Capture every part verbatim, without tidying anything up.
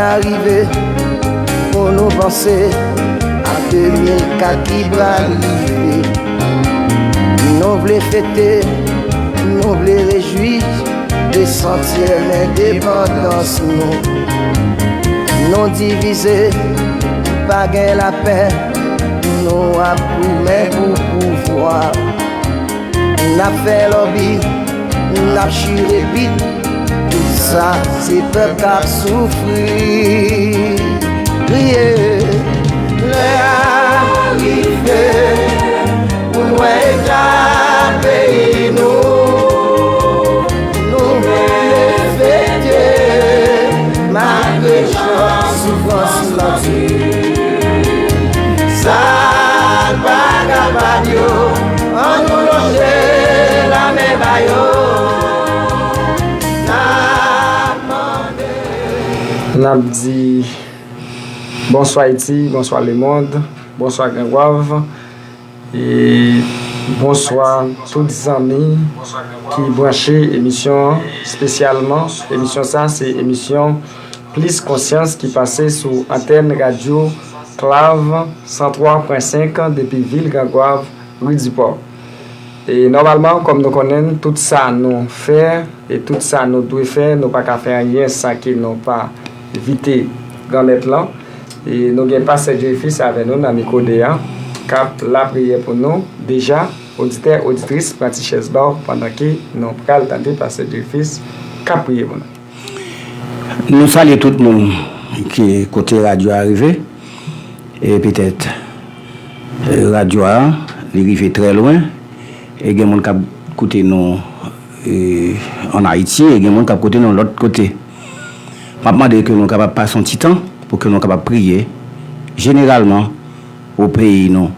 Arive pou nou panse a de mil kat ki pral rive. Nou vle fete, nou vle rejwi de santyèm endepandans nou. Nou divize, pa gen lapè, nou ap goumen pou pouvwa. N ap fè lòbi, n ap chire pit, tout sa se pèp k ap soufri. Kriye, lè a rive pou n wè eta peyi nou. Nou vle fete malgre jan soufrans lan di. Sa n pa kapab yo, ann nou lonje lamen ba yo. N ap mande. N ap di bonswa Ayiti, bonswa lemonn, bonswa Grangwav. E bonswa tout zanmi ki branche emisyon an, espesyalman emisyon sa se emisyon Plis Konsyans ki pase sou antèn radyo Klav san twa pwen senk depi vil Grangwav, ri Dipò. E nòmalman, kòm nou konnen, tout sa nou fè e tout sa nou dwe fè, nou pa ka fè anyen san ke nou pa envite Granmèt lan. E nou gen Pastè Jerifis avè nou nan mikwo de a, k ap lapriyè pou nou. Deja, oditè, oditris, pran ti chèz ba w pandan ke nou pral tande Pastè Jerifis k ap priye pou nou. Nou salye tout moun ki kote radyo a rive. E petèt, e, radyo a, li rive trè lwen. E gen moun k ap koute nou, e, ann Ayiti, e gen moun k ap koute nou lòt kote. M ap mande ke nou kapab pase yon ti tan pou ke nou kapab priye jeneralman pou peyi nou.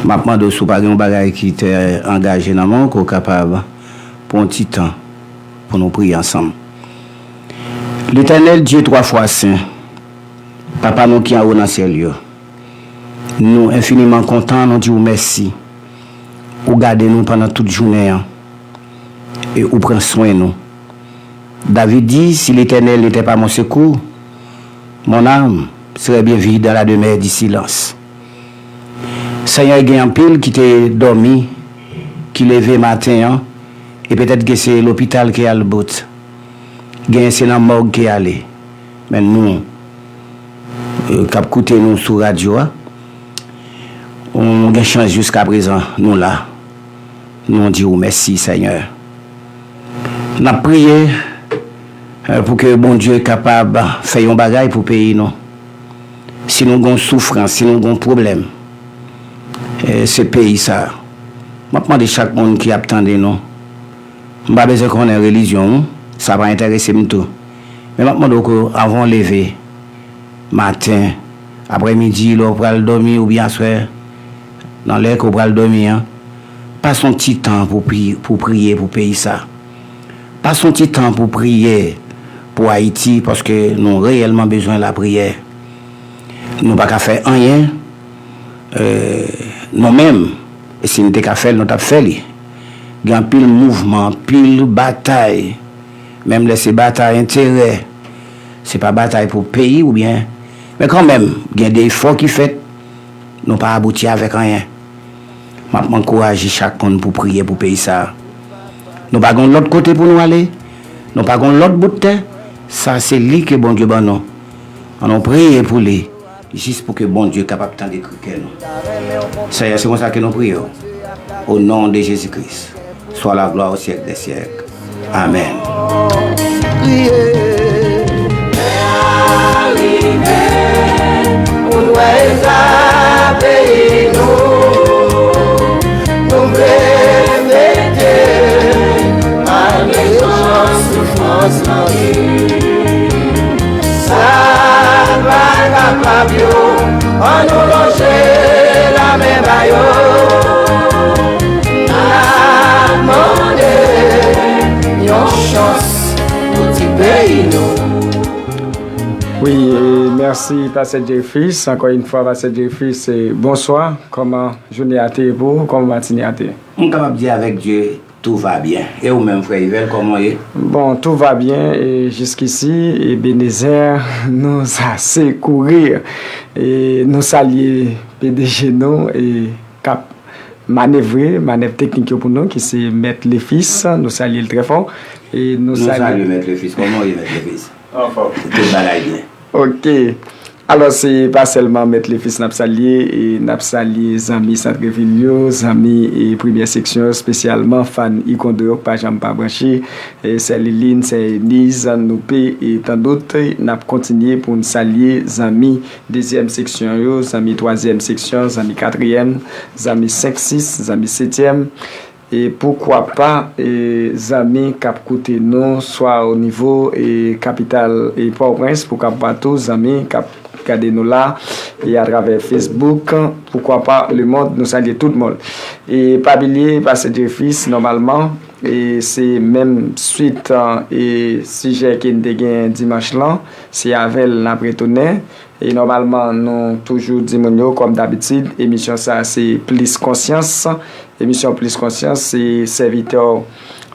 M ap mande w si w pa gen yon bagay ki te angaje nan men w, ke w kapab pran yon ti tan pou nou priye ansanm. Letènèl Dye twa fwa sen, Papa nou ki anwo nan syèl yo, nou enfiniman kontan, nou di w mèsi. Ou gade nou pandan tout jounen an, e ou pran swen nou. David di, si l'Éternel n'était pas mon secours, mon âme serait bien vide dans la demeure du silence. Senyè, gen anpil ki te dòmi, ki leve maten an, e petèt gen se lopital ki al bout. Gen se nan mòg ki ale. Men nou, e, k ap koute nou sou radyo a, nou gen chans jiskaprezan nou la. Nou di w mèsi, Senyè. N ap priye, e, pou ke Bondye kapab fè yon bagay pou peyi nou. Si nou gon soufrans, si nou gon pwoblèm, e, se peyi sa. M ap mande chak moun ki ap tande nou, m pa bezwen konnen relijyon w, sa pa enterese m tou. Men m ap mande w ke avan w leve, maten, aprèmidi, lè w pral dòmi oubyen aswè, nan lè ke w pral dòmi an, pase yon ti tan pou pri-, pou priye pou peyi sa. Pase yon ti tan pou priye pou Ayiti, paske nou reyèlman bezwen lapriyè. Nou pa ka fè anyen, e, nou menm. E si n te ka fè l, nou t ap fè li. Gen anpil mouvman, anpil batay. Menm lè se batay enterè, se pa batay pou peyi oubyen, men kanmenm, gen de efò ki fèt, nou pa abouti avèk anyen. M ap ankouraje chak moun pou priye pou peyi sa a. Nou pa gen lòt kote pou nou ale, nou pa gen lòt bout tè, sa se li ke Bondye ban nou. Ann nou priye pou li, jis pou ke Bondye kapab tande kri kè nou. Senyè, se konsa ke nou priye w. Au nom de Jésus-Christ, soit la gloire au siècle des siècles. Amèn. Kriye, lè a rive pou n wè eta peyi nou. Nou vle fete, malgre jan soufrans lan ye. Sa pa kapab yo, ann nou lonje lamen ba yo. N ap mande yon chans pou ti peyi nou. Wi, e mèsi, Pastè Jeffries. Ankò yon fwa, Pastè Jeffries, e bonswa. Kòman jounen a te ye pou ou? Kòman matine a te ye? M kapab di avèk Dye, Tout va bien. E ou menm, frè Yvel, kòman w ye? Bon, tout va bien, e jusqu'ici, Ebenezer nous a secouru. E nou salye P D G nou, e k ap manevre, manèv teknik yo pou nou, ki se Mèt Lefis. Nou salye l trè fò. E nou Nou salye salye Mèt Lefis. Kòman w ye, Mèt Lefis? Anfòm. Tout bagay byen. Ok. Alò, se pa sèlman Mèt Lefis n ap salye, e n ap salye zanmi Santrevil yo, zanmi e premyè seksyon yo, espesyalman fan Ikondo yo k pa janm pa branche, e sè Liline, sè Eniz, Noupe, e tandout. N ap kontinye pou n salye zanmi dezyèm seksyon yo, zanmi twazyèm seksyon, zanmi katriyèm, zanmi senk, sis, zanmi setyèm. E poukwa pa, e zanmi k ap koute nou, swa o nivo e kapital e Pòtoprens, poukwa pa tou zanmi k ap gade nou la, e atravè Facebook, poukwa pa lemonn, nou salye tout moun. E pa bliye, Pastè Jeffries, nòmalman, e se menm swit, e sijè ke n te gen dimanch lan, se avè l n ap retounen. E nòmalman, nou toujou di moun yo, kòm dabitid, emisyon sa a se Plis Konsyans. Emisyon Plis Konsyans, se sèvitè w,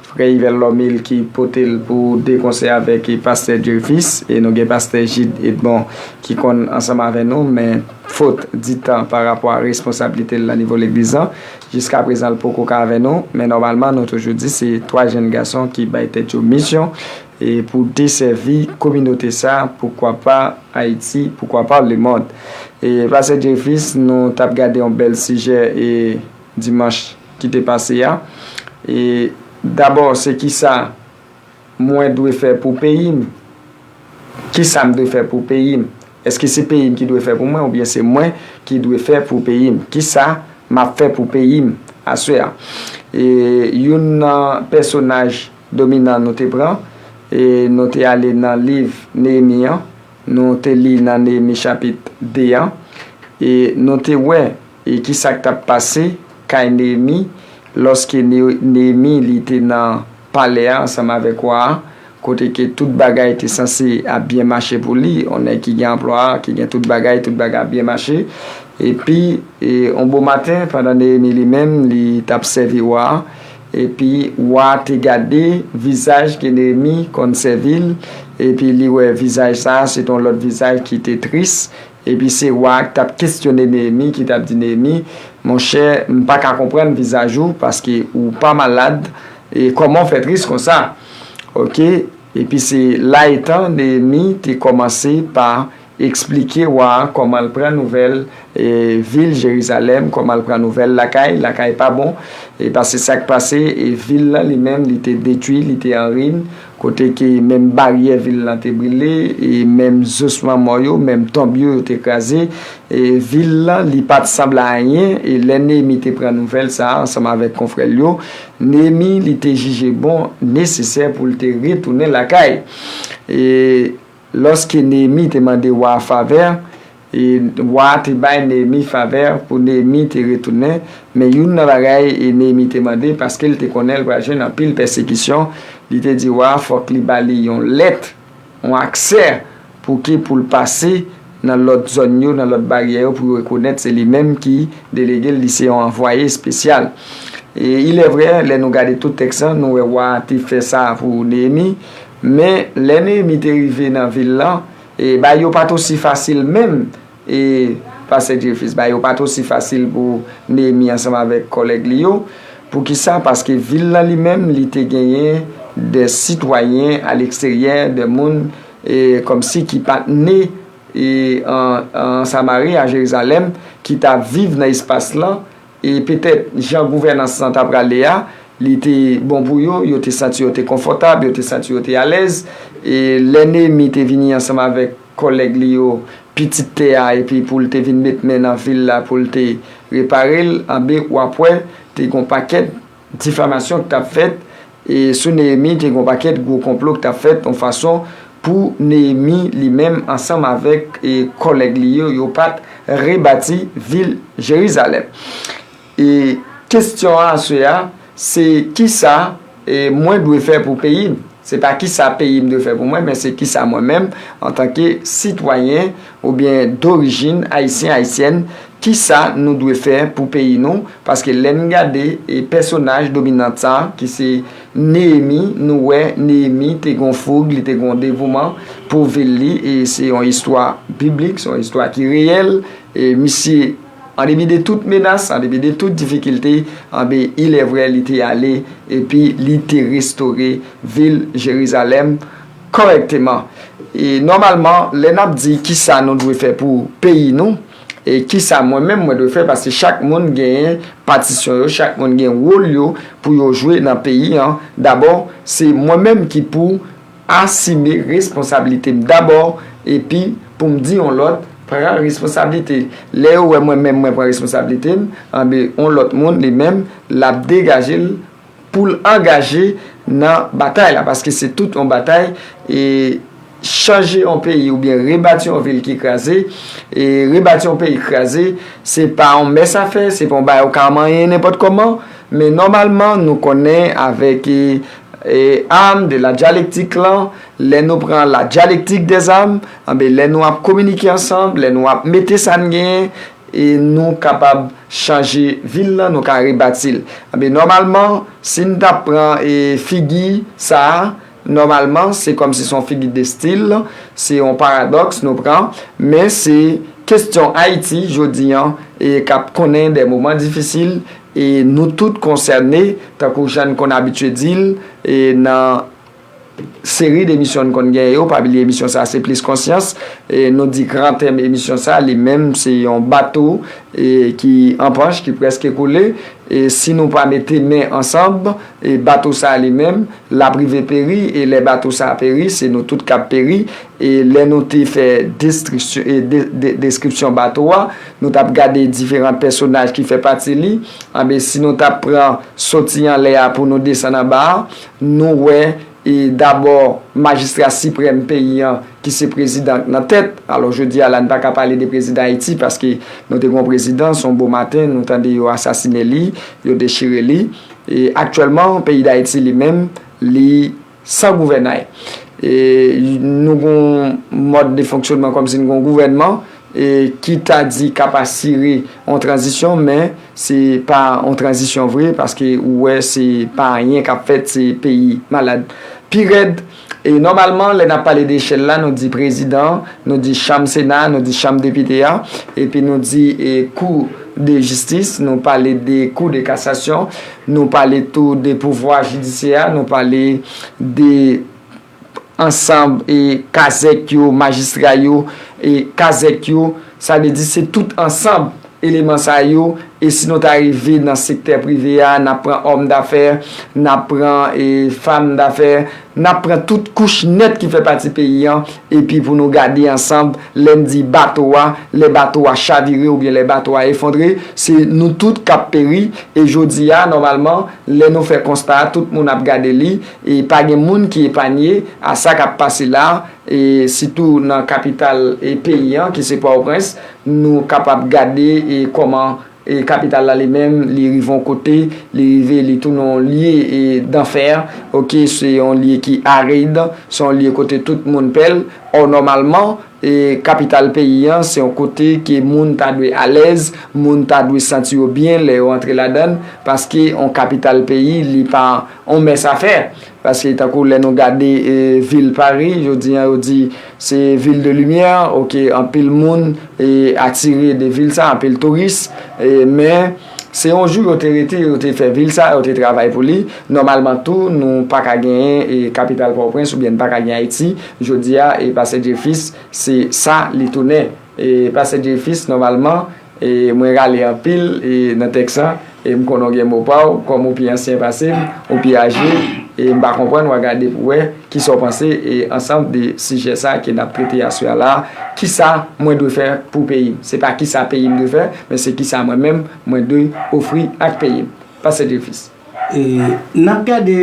frè Yvel Lòmil, ki pote l pou de konsè avèk pastè Jervis. E nou gen pastè Gide Edmond ki konn ansanm avè nou, men fot di tan pa rapò a responsablite l nan nivo legliz lan, jiskaprezan l poko ka avè nou. Men nòmalman, nou toujou di se twa jèn gason ki bay tèt yo misyon e pou desèvi kominote sa, poukwa pa Ayiti, poukwa pa lemonn. E pastè Jervis, nou t ap gade yon bèl sijè e dimanch ki te pase a. E dabò, se kisa mwen dwe fè pou peyi m? Kisa m dwe fè pou peyi m? Èske se peyi m ki dwe fè pou mwen oubyen se mwen ki dwe fè pou peyi m? Kisa m ap fè pou peyi m aswè a? E youn nan pèsonaj dominan nou te pran, e nou te ale nan liv Neyemi an, nou te li nan Neyemi chapit de an, e nou te wè e kisa k t ap pase kay Neyemi lòske Ne- Neyemi li te nan palè a ansanm avèk wa a, kote ke tout bagay te sanse ap byen mache pou li, yon nèg ki gen anplwa, ki gen tout bagay, tout bagay ap byen mache. Epi, e, yon bon maten, pandan Neyemi li menm, li t ap sèvi wa a, epi wa a te gade vizaj ke Neyemi konn sèvi l, epi li wè vizaj sa a, se t yon lòt vizaj ki te tris, epi se wa a ki t ap kesyone Neyemi, ki t ap di Neyemi, monchè, m pa ka konprann vizaj ou, paske ou pa malad, e kòman w fè tris konsa? Oke, epi se la etan Neyemi te kòmanse pa eksplike wa a kòman l pran nouvèl, e, vil Jerizalèm, kòman l pran nouvèl lakay, lakay pa bon, e paske sa k pase, e vil lan li menm, li te detwi, li te an rin, kote ke menm baryè vil lan te brile, e menm zosman mò yo, menm tonb yo, yo te kraze, e vil lan, li pa t sanble a anyen, e lè Neyemi te pran nouvèl sa a ansanm avèk konfrè l yo, Neyemi, li te jije bon, nesesè pou l te retounen lakay. E Lòske Neyemi te mande wa a favè, e wa a te bay Neyemi favè pou Neyemi te retounen, men youn nan bagay e Neyemi te mande, paske l te konnen l pral jwenn anpil pèsekisyon, li te di wa a fòk li ba li yon lèt, yon aksè, pou ki pou l pase nan lòt zòn yo, nan lòt baryè yo, pou yo rekonèt se li menm ki delege l, li se yon anvwaye espesyal. E ilèvrè, lè nou gade tout tèks lan, nou wè wa a te fè sa pou Neyemi, men lè Neyemi te rive nan vil lan, e bagay yo pa t osi fasil menm, e pastè Jeffries, bagay yo pa t osi fasil pou Neyemi ansanm avèk kòlèg li yo. Poukisa? Paske vil lan li menm, li te genyen de sitwayen aleksteryè, de moun, e kòmsi ki pa t ne e an, an Samari, a Jerizalèm, ki t ap viv nan espas lan, e petèt jan gouvènans lan t ap prale a, li te bon pou yo, yo te santi yo te konfòtab, yo te santi yo te alèz. E lè Neyemi te vini ansanm avèk kòlèg li yo, pitit tè a, epi pou l te vin met men nan vil la, pou l te repare l, anben, w ap wè, te gen yon pakèt difamasyon ki t ap fèt, e sou Neyemi, te gen yon pakèt gwo konplo ki t ap fèt yon fason pou Neyemi li menm ansanm avèk, e, kòlèg li yo, yo pa t rebati vil Jerizalèm. E kesyon an aswè a, se kisa, e, mwen dwe fè pou peyi m? Se pa kisa peyi m dwe fè pou mwen, men se kisa mwen menm, antanke sitwayen oubyen dorijin ayisyen, ayisyèn, Kisa nou dwe fè pou peyi nou? Paske lè n gade e pèsonaj dominan sa ki se Neyemi, nou wè Neyemi te gon foug, li te gon devouman pou vil li, e se yon istwa biblik, se yon istwa ki reyèl, e misye, an depi de tout menas, an depi de tout difikilte, anben, il est vrai, li te ale, epi li te restore vil Jerizalèm kòrèkteman. E nòmalman, lè n ap di kisa nou dwe fè pou peyi nou, e kisa mwen menm mwen dwe fè, paske chak moun genyen patisyon yo, chak moun gen wòl yo pou yo jwe nan peyi an. Dabò, se mwen menm ki pou asime responsablite m dabò, epi pou m di yon lòt, pran responsablite. Lè yo wè mwen menm mwen pran responsablite m, anben, yon lòt moun, li menm, l ap degaje l pou l angaje nan batay la, paske se tout yon batay, e chanje yon peyi oubyen rebati yon vil ki kraze, e rebati yon peyi kraze, se pa yon mès afè, se pa yon bagay ou ka manyen nenpòt kòman, men nòmalman, nou konnen avèk, e, e, art de la dialectique lan, lè nou pran la dialectique des armes, anben, lè nou ap kominike ansanm, lè nou ap mete sa n genyen, e nou kapab chanje vil lan, nou ka rebati l. Anben, nòmalman, si n t ap pran, e, figi sa a, nòmalman, se kòmsi se yon figi de stil, se yon paradòks nou pran, men se kesyon Ayiti, jodi an, e k ap konnen de moman difisil, e nou tout konsène, tankou jan n konn abitye di l, e nan seri de emisyon n konn gen yo, pa bliye emisyon sa a se Plis Konsyans, e nou di gran tèm emisyon sa a, li menm se yon bato, e ki an panch, ki prèske koule, e si nou pa mete men ansanm, e bato sa a li menm, l ap rive peri, e lè bato sa a peri, se nou tout k ap peri, e lè nou te fè destriksyon, e de, de, deskripsyon bato a, nou t ap gade diferan pèsonaj ki fè pati li, anben si nou t ap pran soti anlè a pou nou desann anba a, nou wè, e dabò, majistra siprèm peyi an, ki se prezidan k nan tèt. Alò, jodi a la, n pa ka pale de prezidan Ayiti, paske nou te gen yon prezidan, se yon bon maten, nou tande yo asasinen li, yo dechire li. E aktyèlman, peyi Dayiti li menm, li san gouvènay. E nou gen yon mòd de fonksyònman kòmsi n gen yon gouvènman, e ki ta di k ap asire yon tranzisyon, men se pa yon tranzisyon vre, paske ou wè se pa anyen k ap fèt, se peyi malad pi rèd. E nòmalman, lè n ap pale de echèl la, nou di prezidan, nou di chanm sena, nou di chanm depite a, epi nou di, e, kou de jistis, nou pale de kou de kasasyon, nou pale tou de pouvwa jidisyè a, nou pale de ansanm, e, kazèk yo, majistra yo, e, kazèk yo, sa vle di se tout ansanm eleman sa yo, e si nou ta rive nan sektè prive a, n ap pran òm dafè, n ap pran, e, fanm dafè, n ap pran tout kouch nèt ki fè pati peyi an, epi pou nou gade ansanm, lè n di bato a, lè bato a chavire oubyen lè bato a efondre, se nou tout k ap peri, e jodi a, nòmalman, lè nou fè konsta a, tout moun ap gade li, e pa gen moun ki epanye a sa k ap pase la, e sitou nan kapital, e peyi an, ki se Pòtoprens, nou kapab gade, e kòman, e kapital la li menm, li rive yon kote, li rive, li tounen yon lye, e danfè, oke, se yon lye ki arid, se yon lye kote tout moun pè l, ò nòmalman, e kapital peyi an, se yon kote ke moun ta dwe alèz, moun ta dwe santi yo byen lè yo antre ladan l, paske yon kapital peyi, li pa yon mès afè. Paske tankou lè nou gade, e, vil Pari, jodi an yo di se ville de lumière, oke, anpil moun, e, atire de vil sa, anpil touris, e, men se yon jou yo te rete, yo te fè vil sa, yo te travay pou li. Nòmalman tou, nou pa ka genyen, e, kapital Pòtoprens oubyen n pa ka gen Ayiti. Jodi a, e, Pastè Jefis, se sa li tounen. E, Pastè Jefis, nòmalman, e, mwen rale anpil, e, nan tèks lan, e m konnen w gen mo pa w, kòm ou pi ansyen pase m, ou pi aje, e m pa konprann, w a gade pou wè kisa w panse, e ansanm de sijè sa ke n ap trete aswè a la, kisa mwen dwe fè pou peyi m? Se pa kisa peyi m dwe fè, men se kisa mwen menm, mwen dwe ofri ak peyi m. Pastè Jefis. E, n ap gade,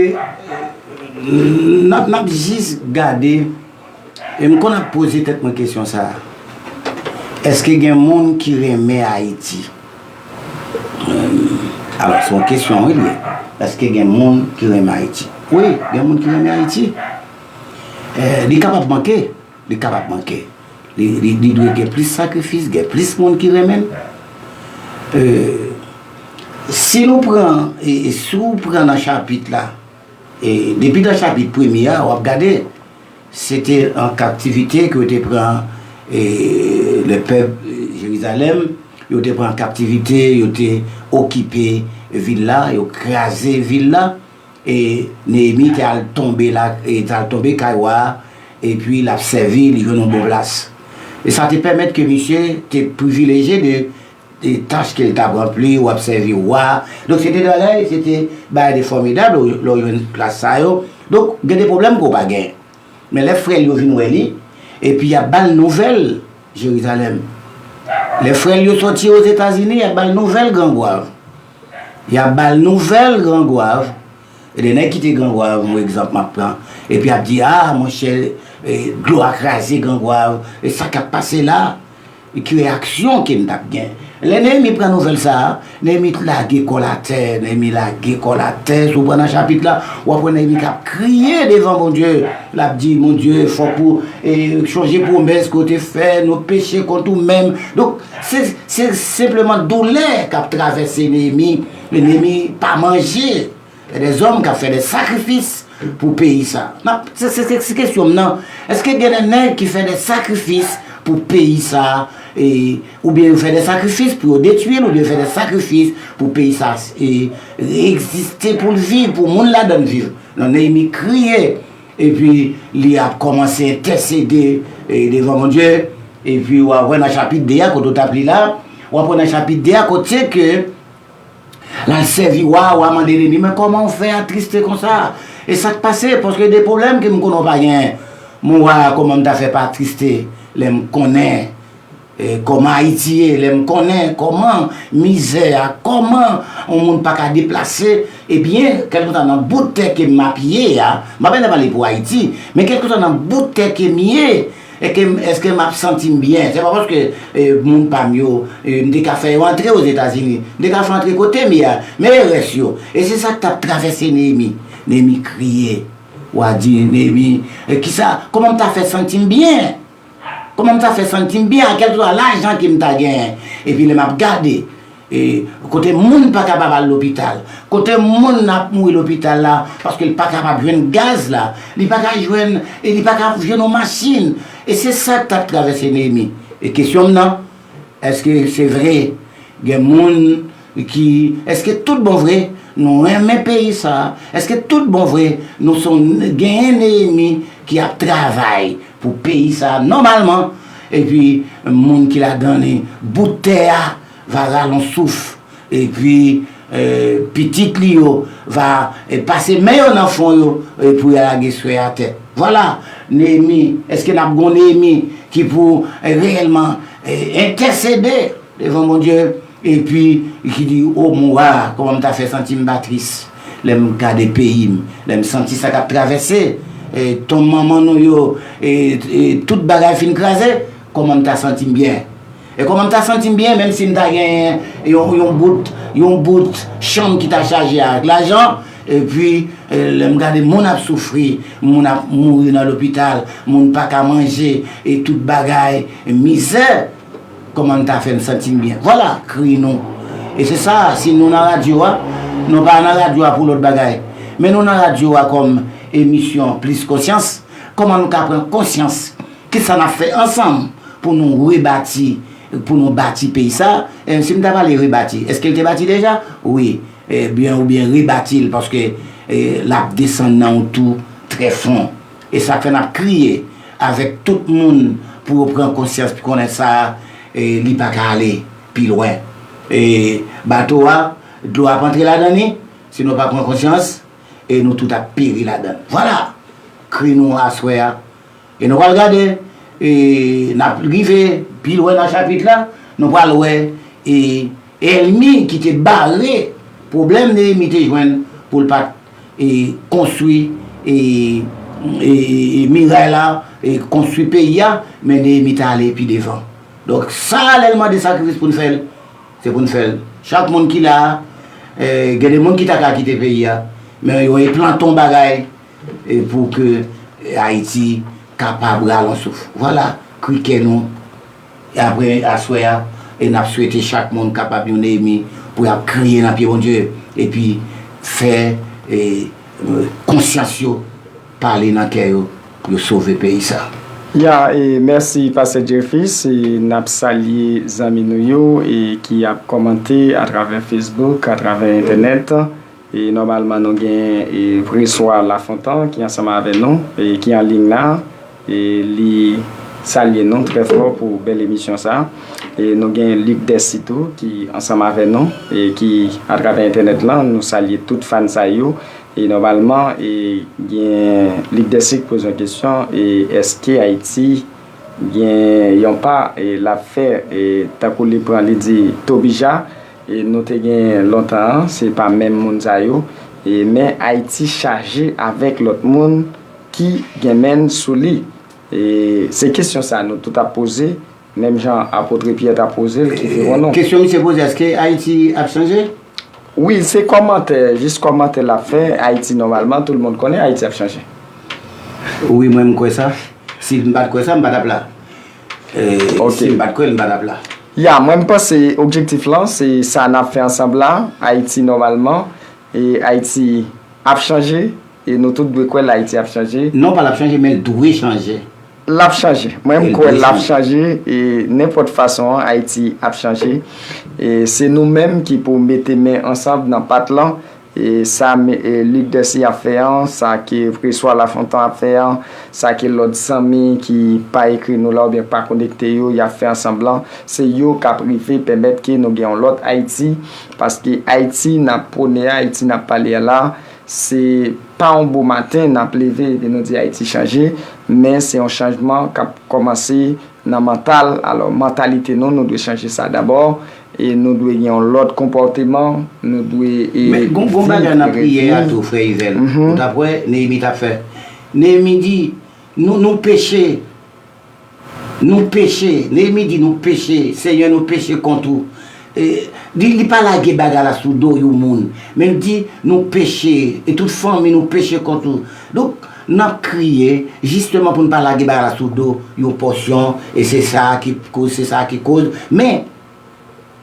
n ap, n ap jis gade, e m konn ap poze tèt mwen kesyon sa a. Èske gen moun ki renmen Ayiti? Em, alò, se yon kesyon, wi, li ye. Èske gen moun ki renmen Ayiti? Wi, gen moun ki renmen Ayiti. E, li kapab manke. Li kapab manke. Li, li, li dwe gen plis sakrifis, gen plis moun ki renmen l. E, si nou pran, e, e si w pran nan chapit la, e, depi nan chapit premye a, w ap gade, se te an kaptivite ke yo te pran, e, le pèp, e, Jerizalèm, yo te pran an kaptivite, yo te okipe vil la, yo kraze vil la. E Neyemi te al tonbe la, e te al tonbe kay wa a, epi l ap sèvi, li jwenn yon bon plas. E sa te pèmèt ke misye te privilejye de, de tach ke l t ap ranpli, w ap sèvi wa. Donk, se te de bagay, se te bagay de fòmidab, lè w, lè w jwenn plas sa yo. Donk, gen de pwoblèm ke w pa genyen. Men lè frè l yo vin wè li, epi y ap ba l nouvèl Jerizalèm. Lè frè l yo sòti Ozetazini, y ap ba l nouvèl Grangwav. Y ap ba l nouvèl Grangwav. E de nèg kite Grangwav, yon egzanp m ap pran. Epi y ap di, a, monchè, e, dlo a kraze Grangwav, e sa k ap pase la? E ki reyaksyon ke m t ap gen? Lè Neyemi pran nouvèl sa a, Neyemi lage kò l atè, Neyemi lage kò l atè, si w pran nan chapit la, w ap wè Neyemi k ap kriye devan Bondye. L ap di, Bondye, fòk ou, e, chonje pwomès ke w te fè, nou peche kont ou menm. Donk, se, se senpleman doulè k ap travèse Neyemi. E Neyemi pa manje. Gen dèzòm k ap fè de sakrifis pou peyi sa. N ap, se, se, se, se kesyon m nan. Èske gen de nèg ki fè de sakrifis pou peyi sa, e, oubyen yo fè de sakrifis pou yo detwi l, oubyen yo fè de sakrifis pou peyi sa, e, egziste, pou l viv, pou moun ladan l viv? Non, Neyemi kriye, epi li ap kòmanse entèsede, e, devan Bondye, epi w a wè nan chapit de a, kote w t ap li la, w ap wè nan chapit de a, kote ke l al sèvi wa, wa mande Neyemi, men kòman w fè atriste konsa? E sa k pase? Paske de pwoblèm ke m konnen w pa genyen. Mon wa, kòman m ta fè pa atriste lè m konnen, e, kòman Ayiti ye, lè m konnen kòman mizè a, kòman yon moun pa ka deplase, ebyen, kèlkeswa nan bout tè ke m ap ye a, m pa bezwen pale pou Ayiti, men kèlkeswa nan bout tè ke m ye, Èske, èske m ap santi m byen? Se pa paske, e, moun pa m yo, e, m te ka fè yo antre Ozetazini. M te ka fè antre kote m ye a. Men e rès yo. E se sa k t ap travèse Neyemi. Neyemi kriye. W a di, Neyemi, e, kisa, kòman m ta fè santi m byen? Kòman m ta fè santi m byen ak kèlkeswa lajan ke m ta genyen? Epi lè m ap gade, e, kote moun pa kapab al lopital, kote moun ap mouri lopital la, paske l pa kapab jwenn gaz la, li pa ka jwenn, e li pa ka jwenn yon machin. E se sa k t ap travèse Neyemi. E kesyon m nan, èske se vre gen moun ki, èske tout bon vre nou renmen peyi sa a? Èske tout bon vre nou se yon, genyen Neyemi ki ap travay pou peyi sa a nòmalman? Epi, moun ki ladan li, bout tè a, va rale yon souf, epi, e, pitit li yo va, e, pase men yo nan fwon yo, e, pou y al lage swè atè. Vwala, Neyemi, èske n ap gen yon Neyemi ki pou, e, reyèlman, e, entèsede devan Bondye, epi ki di, o mon wa, kòman m ta fè santi m pa tris lè m gade peyi m, lè m santi sa k ap travèse, e, tonm manman nou yo, e, e, tout bagay fin kraze, kòman m ta santi m byen? E kòman m ta santi m byen, menm si m ta genyen yon, yon bout, yon bout chanm ki ta chaje avèk lajan, epi, e, lè m gade moun ap soufri, moun ap mouri nan lopital, moun pa ka manje, e tout bagay, e mizè, kòman m ta fè m santi m byen? Vwala, kri nou. E se sa, si nou nan radyo a, nou pa nan radyo a pou lòt bagay. Men nou nan radyo a kòm emisyon Plis Konsyans. Kòman nou ka pran konsyans? Kisa n ap fè ansanm pou nou rebati, pou nou bati peyi sa? E si m ta pale rebati, èske l te bati deja? Wi. Ebyen, oubyen rebati l, paske, e, l ap desann nan yon tou trè fon. E sa k fè n ap kriye avèk tout moun pou yo pran konsyans, pou konnen sa, e, li pa ka ale pi lwen. E bato a, dlo ap antre ladan li, si nou pa pran konsyans, e nou tout ap peri ladan l. Vwala! Kri nou aswè a. E nou pral gade, e n ap rive pi lwen nan chapit la, nou pral wè, e, ènmi ki te bare pwoblèm Neyemi te jwenn pou l pa t, e, konstwi, e, e, e, miray la, e, konstwi peyi a, men Neyemi t ale pi devan. Donk, sa lè l mande sakrifis pou n fè l, se pou n fè l. Chak moun ki la a, e, gen de moun ki ta ka kite peyi a, men yo enplante yon bagay, e, pou ke Ayiti kapab rale yon souf. Vwala, kri kè nou. E apre aswè a, E n ap swete chak moun kapab yon Neyemi pou y ap kriye nan pye Bondye, epi fè e, konsyans yo pale nan kè yo, pou yo sove peyi sa. Ya, e mèsi Pastè Jervis, e n ap salye zanmi nou yo e ki ap kòmante atravè Facebook, atravè entènèt. E nòmalman nou gen e Preswa Lafontan ki ansanm avè nou e ki an liy la. E li salye nou trè fò pou bèl emisyon sa. E nou gen Luc Dessy tou ki ansanm avè nou e ki atravè entènèt lan, nou salye tout fan sa yo. E nòmalman e gen Luc Dessy ki poze yon kesyon, e èske Ayiti gen yon pa e l ap fè e tankou li pran li di Tobija, e nou te gen lontan an, se pa menm moun sa yo, e men Ayiti chaje avèk lòt moun ki gen men sou li. E se kesyon sa nou tout ap poze, menm jan Apot Pyè t ap poze l ki te wè nou. Kesyon misye poze, èske Ayiti ap chanje? Wi, se kòmantè, jis kòmantè l ap fè. Ayiti nòmalman, tout moun konnen Ayiti ap chanje. Wi, mwen m kwè sa. Si m pa t kwè sa, m pa t ap la. E, si m pa t kwè l, m pa t ap la. Ya, mwen m panse objektif lan se sa n ap fè ansanm la, Ayiti nòmalman, e Ayiti ap chanje, e nou tout dwe kwè l Ayiti ap chanje. Non pa l ap chanje, men l dwe chanje. L ap chanje. Mwen m kwè l ap chanje, e nenpòt fason an, Ayiti ap chanje. E se nou menm ki pou mete men ansanm nan pat lan, e sa e Luc Dessy ap fè an, sa ke Preswa Lafontan ap fè an, sa ke lòt zanmi ki pa ekri nou la oubyen pa konekte yo, y ap fè ansanm lan, se yo k ap rive pèmèt ke nou gen yon lòt Ayiti, paske Ayiti n ap pwone a, Ayiti n ap pale a la, se pa yon bo maten n ap leve epi nou di Ayiti chanje, men se yon chanjman k ap kòmanse nan mantal. Alò, mantalite nou, nou dwe chanje sa dabò, e nou dwe gen yon lòt konpòteman, nou dwe e Men gon, gon bagay nan priyè a tou, frè Yvel. Ou t ap wè Neyemi t ap fè. Neyemi di, nou, nou peche. Nou peche. Neyemi di, nou peche. Senyè, nou peche kont ou. E, li, li pa lage bagay la sou do yon moun. Men l di, nou peche. E tout fanmi nou peche kont ou. Donk, n ap kriye, jisteman pou n pa lage bagay la sou do yon pòsyon, e se sa ki koz, se sa ki koz. Men,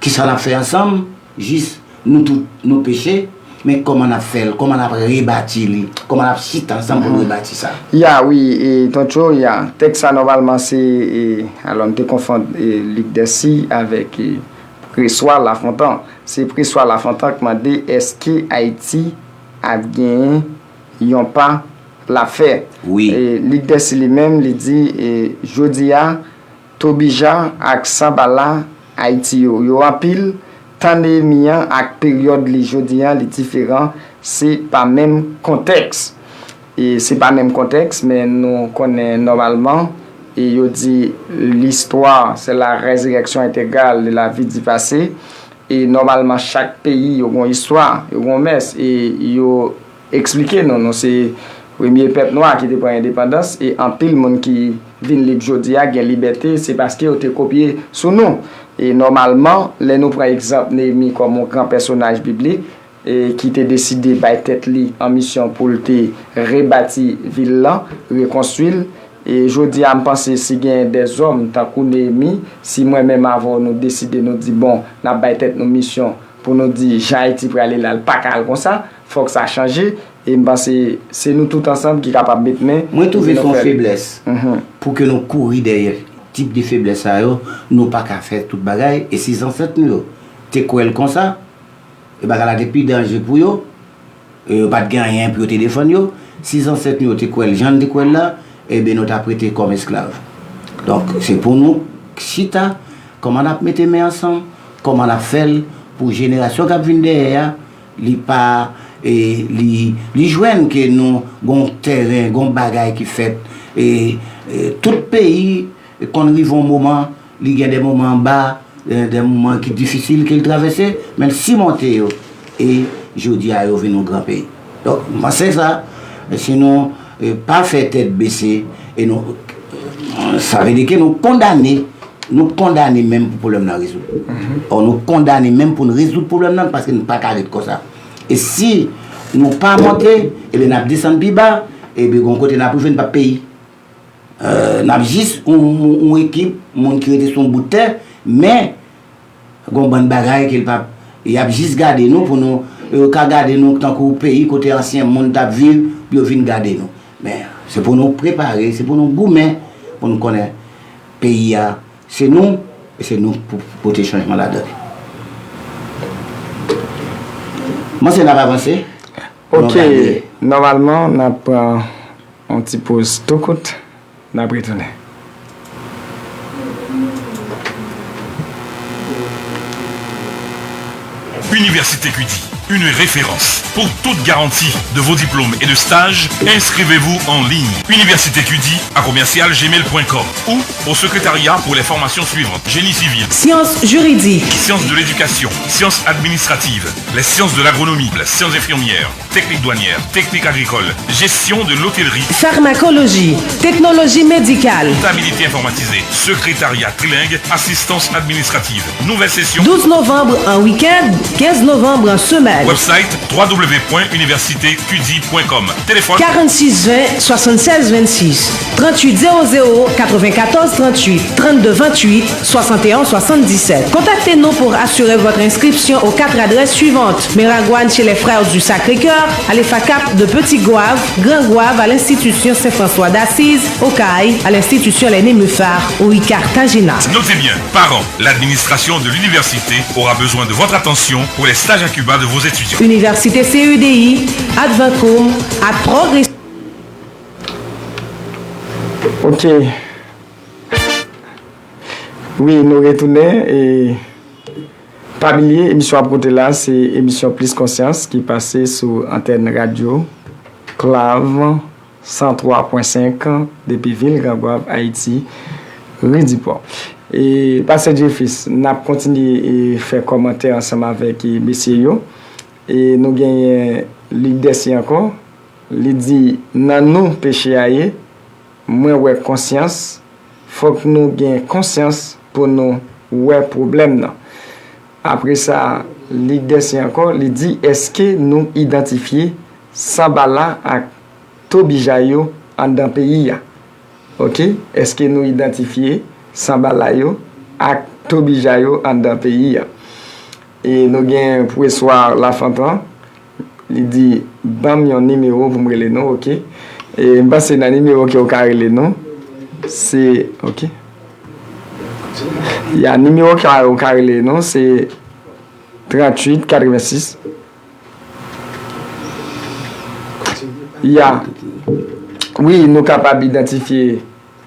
kisa n ap fè ansanm? Jis, nou tout, nou peche, men kòman n ap fè l? Kòman n ap rebati li? Kòman n ap chita ansanm pou n rebati sa? Ya, wi, e, Tonton, ya. Tèks sa, nòmalman, se, e, alò, m te konfonn, e, Luc Dessy avèk, e, Preswa Lafontan. Se Preswa Lafontan k mande, èske Ayiti ap genyen yon pa l ap fè? Wi. E, Luc Dessy li menm, li di, e, jodi a, Tobija ak Sanbala Ayiti yo, yo anpil. Tan Neyemi an ak peryòd li jodi a, li diferan. Se pa menm kontèks. E se pa menm kontèks, men nou konnen nòmalman, e yo di, l'histoire, c'est la résurrection intégrale de la vie du passé. E nòmalman, chak peyi, yo gon istwa, yo gon mès, e yo eksplike nou, nou se premye pèp nwa ki te pran endepandans, e anpil moun ki vin lib jodi a gen libète, se paske yo te kopye sou nou. E nòmalman, lè nou pran egzanp Neyemi kòm yon gran pèsonaj biblik, e ki te deside bay tèt li an misyon pou l te rebati vil lan, rekonstwi l. E jodi a, m panse si gen dèzòm tankou Neyemi, si mwen menm avè w nou deside nou di, bon, n ap bay tèt nou misyon pou nou di jan Ayiti prale la, l pa ka al konsa, fòk sa chanje. E m panse se nou tout ansanm ki kapab met men. Mwen twouve se yon feblès pou ke nou kouri dèyè tip de feblès sa yo, nou pa ka fè tout bagay. E si zansèt nou yo te kwè l konsa, e bagay la te pi danje pou yo, e yo pa t gen anyen pou yo te defann yo. Si zansèt nou yo te kwè l jan n te kwè l la, ebyen, nou t ap rete kòm esklav. Donk, se pou nou chita, kòman n ap mete men ansanm, kòman n ap fè l pou jenerasyon k ap vin dèyè a, li pa, e, li, li jwenn ke nou gon tèren, gon bagay ki fèt, e, e, tout peyi konn rive yon moman, li gen de moman ba, de, de moman ki difisil ke l travèse, men l simonte yo. E jodi a, yo vin yon gran peyi. Donk, m panse sa, si nou, e, pa fè tèt bese, e nou, sa vle di ke nou kondane, nou kondane menm pou pwoblèm nan rezoud. Ò, nou kondane menm pou n rezoud pwoblèm nan, paske n pa ka ret konsa. E si nou pa monte, ebyen, n ap desann pi ba, ebyen, gon kote n ap rive, n p ap peyi. E, n ap jis yon, yon, yon ekip moun ki rete sou yon bout tè, men Gon bann bagay ke l p ap, y ap jis gade nou pou nou, yo ka gade nou tankou peyi kote ansyen moun t ap viv, pou yo vin gade nou. Men, se pou nou prepare, se pou nou goumen, pou nou konnen peyi a, se nou, e se nou pou pote chanjman ladan li. Mwen se n ap avanse. Ok, nòmalman, n ap pran yon ti poz tou kout. N ap retounen. Université Cudy, une référence. Pour toute garantie de vos diplômes et de stages, inscrivez-vous en ligne. Université Cudy à commercial gmail point com ou au secrétariat pour les formations suivantes: génie civil, sciences juridiques, sciences de l'éducation, sciences administratives, les sciences de l'agronomie, les sciences infirmières, technique douanière, technique agricole, gestion de l'hôtellerie, pharmacologie, technologie médicale, comptabilité informatisée, secrétariat trilingue, assistance administrative. Nouvelle session. Douze novembre en week-end, quinze novembre en semaine. Website w w w point université cudy point com. Téléphone quarante-six vingt soixante-seize vingt-six, trente-huit zéro zéro quatre-vingt-quatorze trente-huit, trente-deux vingt-huit, soixante et un soixante-dix-sept. Contactez-nous pour assurer votre inscription aux quatre adresses suivantes: Miragwàn chez les Frères du Sacré-Cœur, à l'EFACAP de Petit Goâve, Grand Goâve à l'institution Saint-François d'Assise, Okay à l'institution Les Nénuphars, au Cartagena. Notez bien, parents, l'administration de l'université aura besoin de votre attention pour les stages à Cuba de vos étudiants. Université C E D I, Advancom, à Progrès. Ok. Wi, nou retounen e pa bliye, emisyon ap koute la, se emisyon Plis Konsyans ki pase sou antèn radyo Klav san twa pwen senk depi vil Gran Gwav, Ayiti, ri Dipò. E, Pastè Jeffis, n ap kontinye e fè kòmantè ansanm avèk e mesye yo. E nou genyen Lidèsi ankò. Li di, nan nou peche a ye, mwen wè konsyans, fòk nou gen konsyans pou nou wè pwoblèm nan. Apre sa, Lidèsi ankò, li di, èske nou idantifye sanbala ak tobija yo anndan peyi a? Ok, èske nou idantifye sanbala yo ak tobija yo anndan peyi a? E nou gen Preswa Lafontan, li di, ban m yon nimewo pou m rele nou, ok. E m panse nan nimewo ke w ka rele nou, se, ok. Ya, nimewo ke w ka rele nou, se tranntuit katrevensis. Ya. Wi, nou kapab idantifye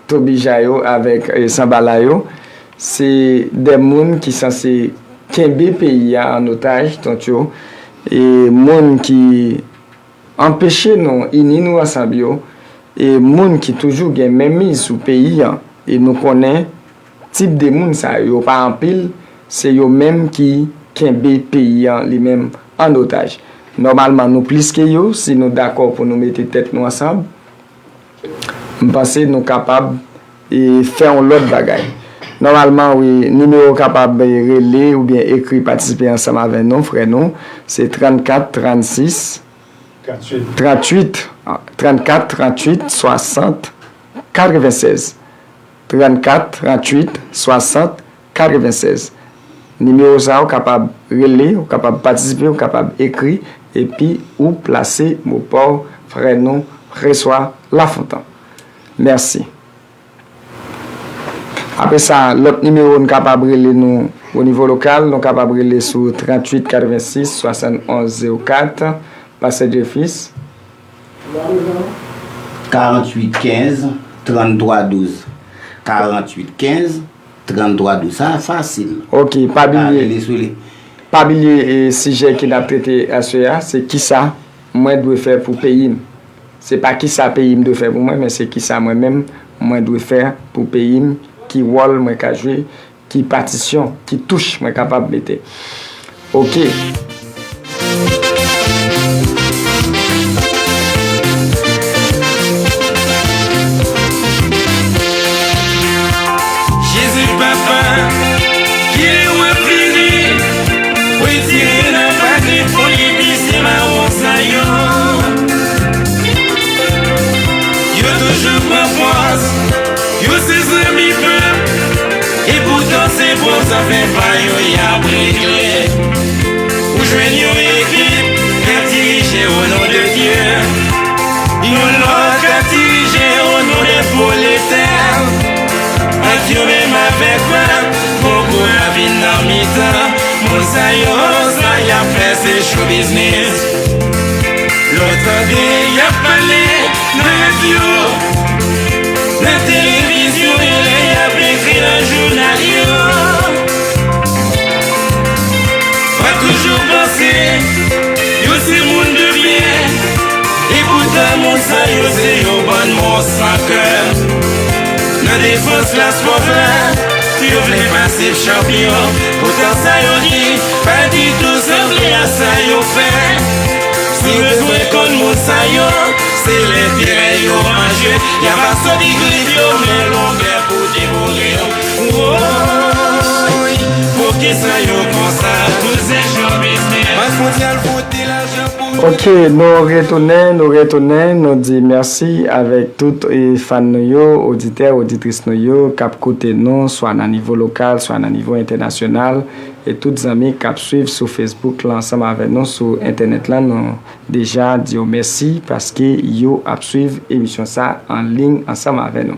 tobija yo avèk, e, sanbala yo. Se de moun ki sanse kenbe peyi a an otaj, tonton. E moun ki anpeche nou ini nou ansanm yo. E moun ki toujou gen menmiz sou peyi an. E nou konnen tip de moun sa yo, yo pa anpil, se yo menm ki kenbe peyi an li menm an otaj. Nòmalman, nou plis ke yo, si nou dakò pou nou mete tèt nou ansanm, m panse nou kapab, e, fè yon lòt bagay. Nòmalman, wi, nimewo w kapab, e, rele oubyen ekri patisipe ansanm avè nou, frè nou, se trannkat trannsis, tranntuit, trannkat tranntuit swasant katrevennsèz. Trannkat tranntuit swasant katrevennsèz. Nimewo sa a, ou kapab rele, ou kapab patisipe, ou kapab ekri, epi ou plase mo pa w, frè nou, Preswa Lafontan. Mèsi. Apre sa, lòt nimewo n kapab rele nou o nivo lokal, nou kapab rele sou tranntuit katrevensis swasannonz zewo kat, Pastè Jeffis. Karanntuit kenz tranntwa douz. Karanntuit kenz tranntwa douz. Sa fasil. Ok, pa bliye. Pa bliye, e, sijè ke n ap trete aswè a, se kisa mwen dwe fè pou peyi m. Se pa kisa peyi m dwe fè pou mwen, men se kisa mwen menm mwen dwe fè pou peyi m, ki wòl mwen ka jwe, ki patisyon, ki touch mwen kapab mete. Ok. Jezi papa, kilè w ap vini, retire nan pa de foli pye mawon sa yo. Yo toujou pran pòz, yo se zanmi pèp, epoutan se Pou zafè pa yo y ap regle. Ou jwenn yon ekip k ap dirije o non de Dye, yon lòt k ap dirije o non de pwoletè. Ant yo menm avèk pèp, konkou a vin nan mitan. Moun sa yo, sa y ap fè se show business. Lè w tande y ap pale nan radyo, nan televizyon e lè y ap ekri nan jounal yo, pa toujou panse yo se moun de byen. Epoutan moun sa yo se yon bann mons san kè. Nan defans laspòf la, yo vle pase chanpyon. Poutan sa yo di pa ditou sanble a sa yo fè. Si w bezwen konn moun sa yo, se lenterè yo an je. Y ap asòti grif yo men longè pou devore w. Woy, poukisa yo konsa? Tout se show business. Bank mondyal vote lajan pou... Ok, nou retounen, nou retounen, nou di mèsi avèk tout e, fan nou yo, oditè, oditris nou yo, k ap koute nou, swa nan nivo lokal, swa nan nivo entènasyonal, e tout zanmi k ap swiv sou Facebook la ansanm avè nou sou entènèt la, nou deja di yo mèsi paske yo ap swiv emisyon sa an liy ansanm avè nou.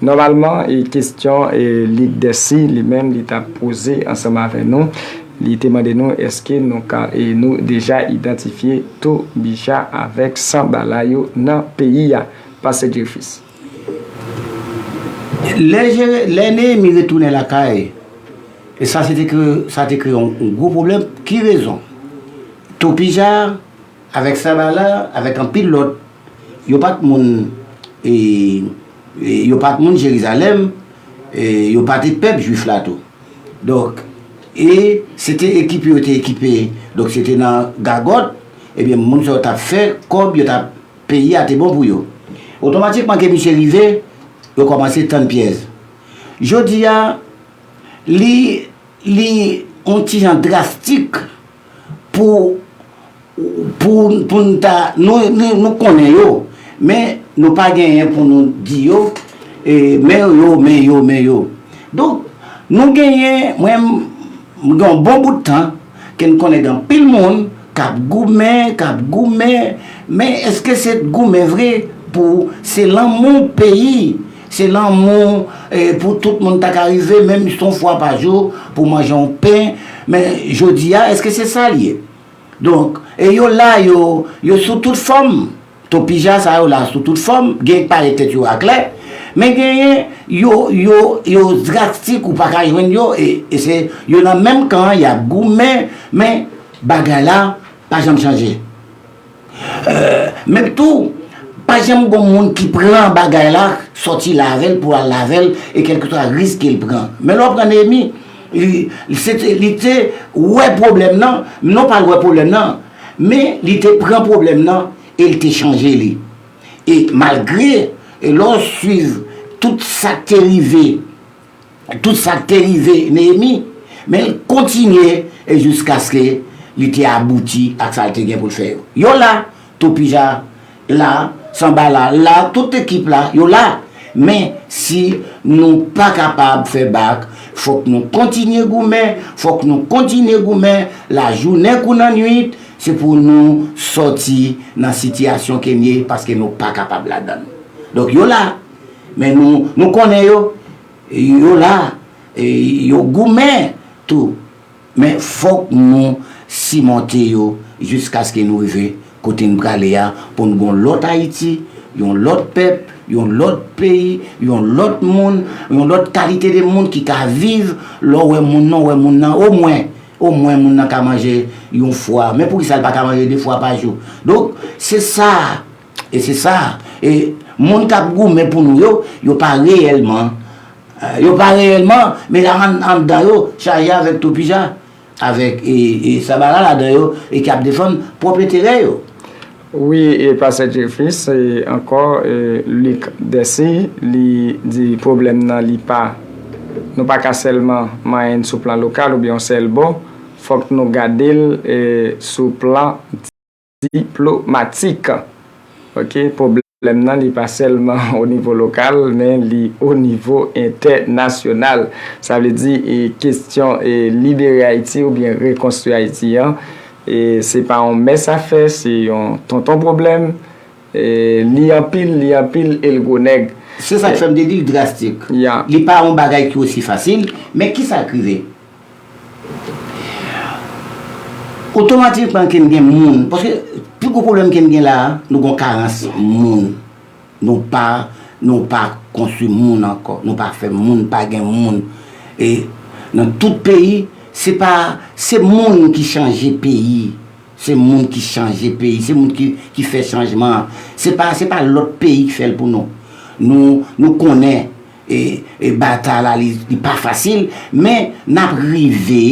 Nòmalman, e kesyon e Lig Dèsi li menm li t ap poze ansanm avè nou, li te mande nou èske nou ka e nou deja idantifye Tobija avèk Sanbala yo nan peyi a, Pastè Jeffries. Lè Jere- lè Neyemi retounen lakay, e sa se te kre- sa te kreye yon, yon gwo pwoblèm. Ki rezon? Topija avèk Sanbala, avèk anpil lòt, yo pa t moun, e, e, yo pa t moun Jerizalèm, e, yo pa t pèp jwif la tou. Donk, e se te ekipe yo te ekipe, donk se te nan gagòt, ebyen, moun sa yo t ap fè kòb, yo t ap, peyi a te bon pou yo. Otomatikman ke misye rive, yo kòmanse tann pyès. Jodi a, li, li yon ti jan drastik pou, pou, pou n ta, nou, nou, nou konnen yo, men nou pa genyen pou nou di yo, e, men yo, men yo, men yo. Donk, nou genyen, mwen, m gen yon bon bout tan ke n konnen gen anpil moun k ap goumen, k ap goumen, men èske se goumen vre pou se lanmou peyi, se lanmou, e, pou tout moun ta ka rive, menm se yon fwa pa jou, pou manje yon pen, men jodi a, èske se sa l ye? Donk, e yo la, yo, yo sou tout fòm. Topija sa yo la sou tout fòm, gen k parèt tèt yo aklè, men genyen yo, yo, yo drastik ou pa ka jwenn yo, e, e se yo nan menm kan an, y ap goumen, men bagay la pa janm chanje. E, menm tou, pa janm gon moun ki pran bagay la, sòti la avè l pou al la avè l, e kèlkeswa risk ke l pran. Men lè w pran Neyemi, li, li se te, li te wè pwoblèm nan, non pa l wè pwoblèm nan, men li te pran pwoblèm nan e l te chanje li. E malgre, e lè w swiv tout sa k te rive, tout sa k te rive Neyemi, men l kontinye e jiskaske li te abouti ak sa l te gen pou l fè yo. Yo la, Topija la, Sanbala la, tout ekip la, yo la. Men, si nou pa kapab fè bak, fòk nou kontinye goumen, fòk nou kontinye goumen, lajounen kou nan nwit, se pou nou sòti nan sitiyasyon ke n ye, paske nou pa kapab ladan l. Donk, yo la, men nou, nou konnen yo, yo la, e yo goumen tou. Men fòk nou simonte yo jiskaske nou rive kote n prale a, pou n gon lòt Ayiti, yon lòt pèp, yon lòt peyi, yon lòt moun, yon lòt kalite de moun ki ka viv. Lè w wè moun nan, w wè moun nan, omwen, omwen moun nan ka manje yon fwa. Men poukisa l pa ka manje de fwa pa jou? Donk, se sa, e se sa. E moun k ap goumen pou nou yo, yo pa reyèlman, e, yo pa reyèlman, men la ann-, anndan yo chaje avèk Topija, avèk, e, e, Sanbala ladan yo, e k ap defann pwòp enterè yo. Wi, e Pastè Jeffries, e ankò, e, Lig Dèsi, li di pwoblèm nan li pa, nou pa ka sèlman manyen l sou plan lokal oubyen yon sèl bò, fòk nou gade l, e, sou plan diplomatik. Ok, pwoblèm Pwoblèm nan, li pa sèlman o nivo lokal, men li o nivo entènasyonal. Sa vle di, e, kesyon, e, libere Ayiti oubyen rekonstwi Ayiti an, e, se pa yon mès afè, se yon tonton pwoblèm. E, li anpil, li anpil, e l gwo nèg. Se sa k fè m te di l drastik. Ya. Li pa yon bagay ki osi fasil, men kisa k rive? Otomatikman ke n gen moun, paske pi gwo pwoblèm ke n gen la a, nou gen yon karans moun. Nou pa, nou pa konstwi moun ankò. Nou pa fè moun, pa gen moun. E nan tout peyi, se pa, se moun ki chanje peyi. Se moun ki chanje peyi. Se moun ki, ki fè chanjman an. Se pa, se pa lòt peyi ki fè l pou nou. Nou, nou konnen e, e batay la, li, li pa fasil, men n ap rive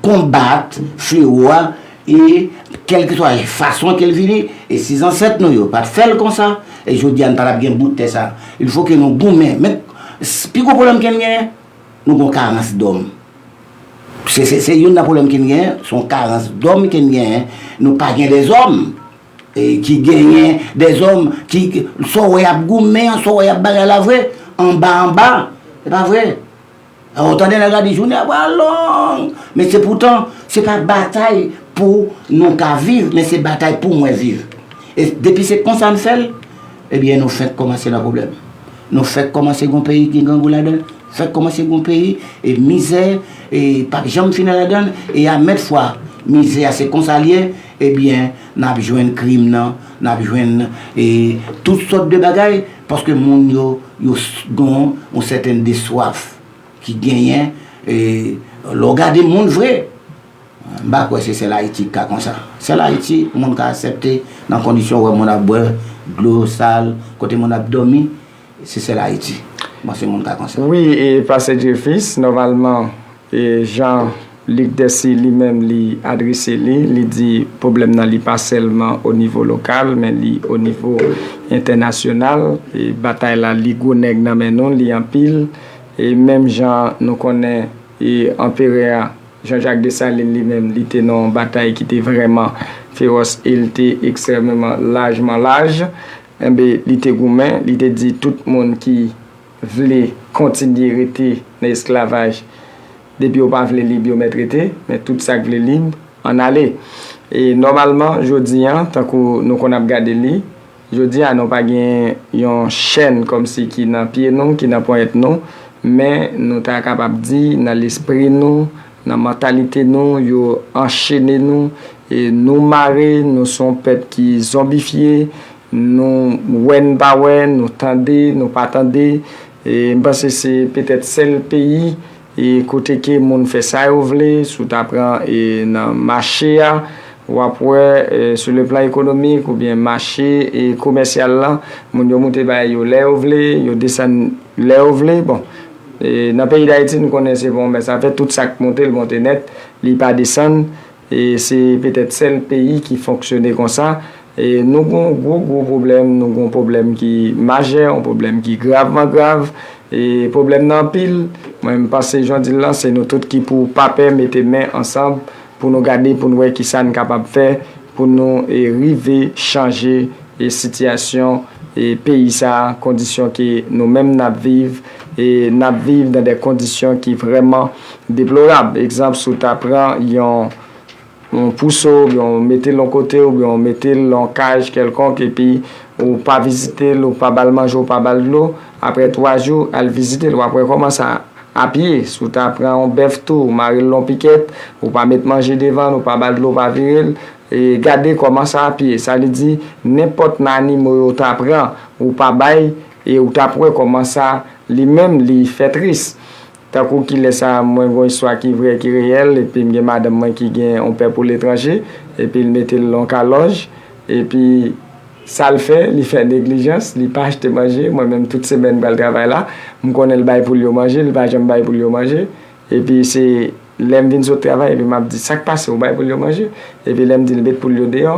konbat flewo a, e kèlkeswa fason ke l vini, e si zansèt nou yo pa t fè l konsa, e jodi a n pa t ap gen bout tè sa. Il fo ke nou goumen. Men, s- pi gwo pwoblèm ke n genyen, nou gen yon karans dòm. Se, se, se youn nan pwoblèm ke n genyen, se yon karans dòm ke n genyen. Nou pa gen dèzòm e, ki genyen dèzòm ki, sa w wè y ap goumen an, sa w wè y ap bagay la vre, anba anba, se pa vre. Ou tande nèg la di jounen ap pral long, men se poutan, se pa batay pou nou ka viv, men se batay pou mwen viv. E depi se konsa n fè l, ebyen nou fenk kòmanse nan pwoblèm. Nou fèk kòmanse gon peyi ki gen grangou ladan l. Fèk kòmanse gon peyi, e mizè, e p ap janm fini ladan l. E a mèt fwa mizè a se konsa l ye, ebyen, n ap jwenn krim nan, n ap jwenn, e, tout sòt de bagay, paske moun yo, yo s- gon yon sètèn de swaf ki genyen, e, lè w gade moun vre, m pa kwè se sèl Ayiti k ka konsa. Sèl Ayiti, moun ka aksepte nan kondisyon wè moun ap bwè dlo sal, kote moun ap dòmi, se sèl Ayiti. Bon, se moun ka konsa. Wi, e pastè Jeffis, nòmalman, e jan Luc Dessy li menm li adrese li, li di pwoblèm nan li pa sèlman o nivo lokal, men li o nivo entènasyonal. E batay la, li gwo nèg nan men nou, li anpil. E menm jan nou konnen, e anperè a, Jean-Jacques Dessalines li menm, li te nan yon batay ki te vrèman fewòs e l te ekstrèmeman lajman laj. Enben, li te goumen, li te di tout moun ki vle kontinye rete nan esklavaj, depi yo pa vle lib, yo mèt rete, men tout sa k vle lib, ann ale. E nòmalman, jodi a, tankou nou konn ap gade li, jodi a, nou pa gen yon chèn kòmsi ki nan pye nou, ki nan ponyèt nou, men nou ta kapab di nan lespri nou, nan mantalite nou, yo anchene nou, e nou mare, nou se yon pèp ki zonbifye, nou wè n pa wè, nou tande, nou pa tande. E m panse se petèt sèl peyi e kote ke moun fè sa yo vle, si w ta pran e nan mache a, w ap wè e sou le plan ekonomik oubyen mache e komèsyal lan, moun yo moute bagay yo lè yo vle, yo desann lè yo vle. Bon, e nan peyi Dayiti, nou konnen se pa yon mès afè, tout sa k monte, l monte nèt, li pa desann. E se petèt sèl peyi ki fonksyone konsa. E nou gon gwo, gwo pwoblèm, nou gon pwoblèm ki majè, yon pwoblèm ki gravman grav. E pwoblèm nan anpil. Mwen, m panse, jan w di l lan, se nou tout ki pou pa pè mete men ansanm pou nou gade, pou n wè kisa n kapab fè pou nou e rive chanje e sitiyasyon e peyi sa a, kondisyon ke nou menm n ap viv, e n ap viv nan de kondisyon ki vrèman deplorab. Egzanp, si w ta pran yon yon pouso, oubyen w mete l yon kote, oubyen w mete l yon kaj kèlkonk, epi ou pa vizite l, ou pa ba l manje, ou pa ba l dlo, apre twa jou, al vizite l, w ap wè kòman sa ap ye. Si w ta pran yon bèf tou, ou mare l yon pikèt, ou pa met manje devan l, ou pa ba l dlo, ou pa vire l, e gade kòman sa ap ye. Sa vle di, nenpòt nan animo yo w ta pran, ou pa bay, e ou t ap wè kòman sa, li menm, li fè tris. Tankou kilès a, mwen gen yon istwa ki vrè, ki reyèl, epi m gen madanm mwen ki gen yon pè pou letranje, epi l mete l nan yon kalòj, epi sa l fè, li fè neglijans, li pa achte manje, mwen menm tout semèn m pral travay la, m konnen l bay poul yo manje, li pa janm bay poul yo manje, epi se lè m vin sot travay, epi m ap di, sa k pase, ou bay poul yo manje? Epi lè m di l met poul yo deyò,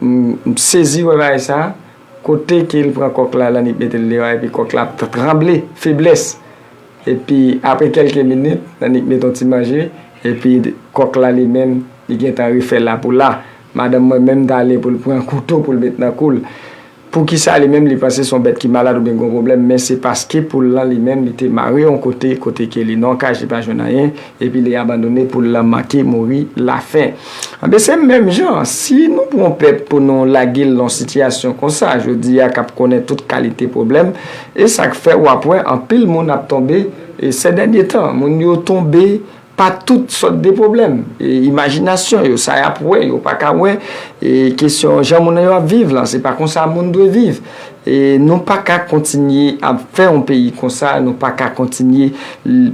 m, m sezi wè bagay sa, kote ke l pran kòk la, l annik mete l deyò, epi kòk la ap tranble, feblès. Epi apre kèlke minit, l annik met yon ti manje, epi kòk la li menm, li gentan refè la pou la. Madanm mwen menm t ale pou l pran kouto pou l met nan kou l. poukisa li menm li panse se yon bèt ki malad oubyen gen yon pwoblèm, men se paske poul lan li menm li te mare yon kote, kote ke li nan yon kaj, li pa jwenn anyen, epi li abandone, poul lan manke mouri lafen. Anben, se menm jan, si nou pran yon pèp pou nou lage l nan yon sitiyasyon konsa, jodi a k ap konnen tout kalite pwoblèm, e sa k fè w ap wè anpil moun ap tonbe, e sè dènye tan, moun yo tonbe pa tout sòt de pwoblèm. E imajinasyon yo, sa y ap wè, yo pa ka wè, e kesyon jan moun nan yo ap viv lan, se pa konsa moun dwe viv. E nou pa ka kontinye ap fè yon peyi konsa, nou pa ka kontinye,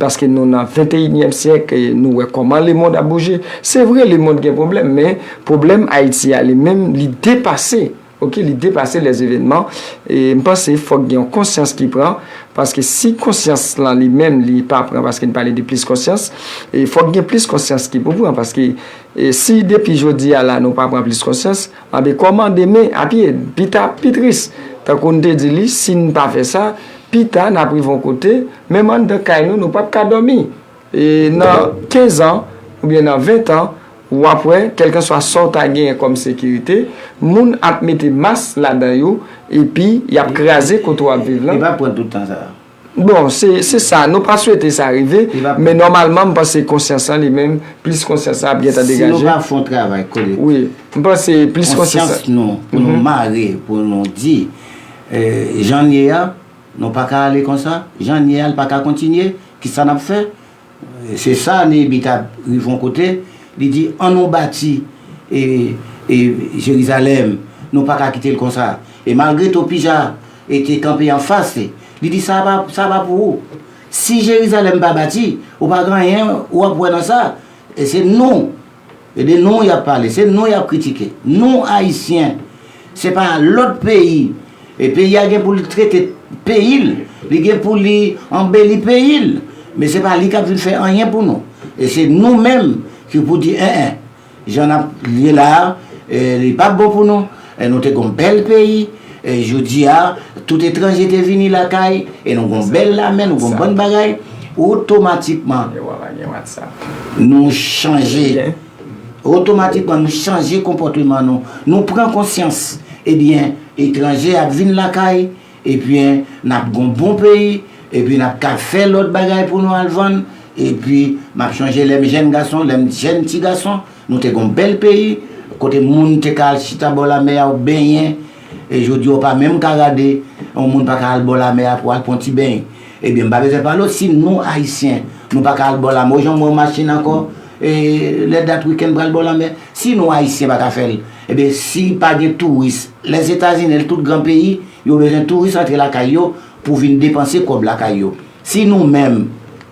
paske nou nan venteyinyèm syèk, e nou wè kòman lemonn ap bouje. Se vre, lemonn gen pwoblèm, men pwoblèm Ayiti a li menm, li depase, oke, li depase lèzevènman. E m panse fòk gen yon konsyans ki pran, paske si konsyans lan li menm, li pa pran, paske n pale de plis konsyans, e fòk gen plis konsyans ki pou pran, paske, e si depi jodi a la, nou pa pran plis konsyans, anben kòman demen ap ye? Pita pi tris. Tankou n te di li, si n pa fè sa, pita n ap rive yon kote, menm anndan kay nou, nou p ap ka dòmi. E nan kenz an, oubyen nan ven an, w ap wè, kèlkanswa sa w ta genyen kòm sekirite, moun ap mete mas ladan yo, epi y ap kraze kote w ap viv lan. Li p ap pran tout tan sa. Bon, se, se sa, nou pa swete sa rive, men nòmalman, m panse konsyans lan li menm, plis konsyans lan ap gentan degaje. Si nou pa fè yon travay kolektif, wi, m panse plis konsyans, konsyans nou, pou nou mare, pou nou di, eh, jan n ye a, nou pa ka ale konsa, jan n ye a, l pa ka kontinye, kisa n ap fè? Se sa, Neyebi t ap rive yon kote, li di, ann nou bati, e, e, Jerizalèm, nou pa ka kite l konsa. E malgre Topija, e, te kanpe anfas li, li di, sa pa, sa pa pou ou. Si Jerizalèm pa bati, ou pa gen anyen ou ap wè nan sa. E se nou, e de nou y ap pale, se nou y ap kritike. Nou, Ayisyen, se pa lòt peyi. E peyi a gen pou li trete peyi l, li gen pou li anbeli peyi l. Men se pa li k ap vin fè anyen pou nou. E se nou menm ki pou di, en, en, jan n ap ye la a, e, li p ap bon pou nou. E nou te gon bèl peyi. E jodi a, tout etranje te vini lakay. E nou gon bèl lame, nou gon bann bagay. Otomatikman, nou chanje. Otomatikman, nou chanje konpòteman nou. Nou pran konsyans. Ebyen, etranje ap vin lakay, ebyen, n ap gon bon peyi, epi n ap ka fè lòt bagay pou nou al vann, epi m ap chonje lè m jèn gason, lè m jèn ti gason, nou te gon bèl peyi, kote moun te ka al chita bò lamè a, w benyen, e jodi a w pa menm ka gade, yon moun pa ka al bò lamè a pou al pran ti beny. Ebyen, m pa bezwen pale w, si nou, Ayisyen, nou pa ka al bò lamè, w janm wè yon machin ankò, e lè dat wikenn pral bò lamè, si nou, Ayisyen, pa ka fè l, ebyen, si pa gen touris, Lèzetazini, tout gran peyi, yo bezwen touris antre lakay yo pou vin depanse kòb lakay yo. Si nou menm,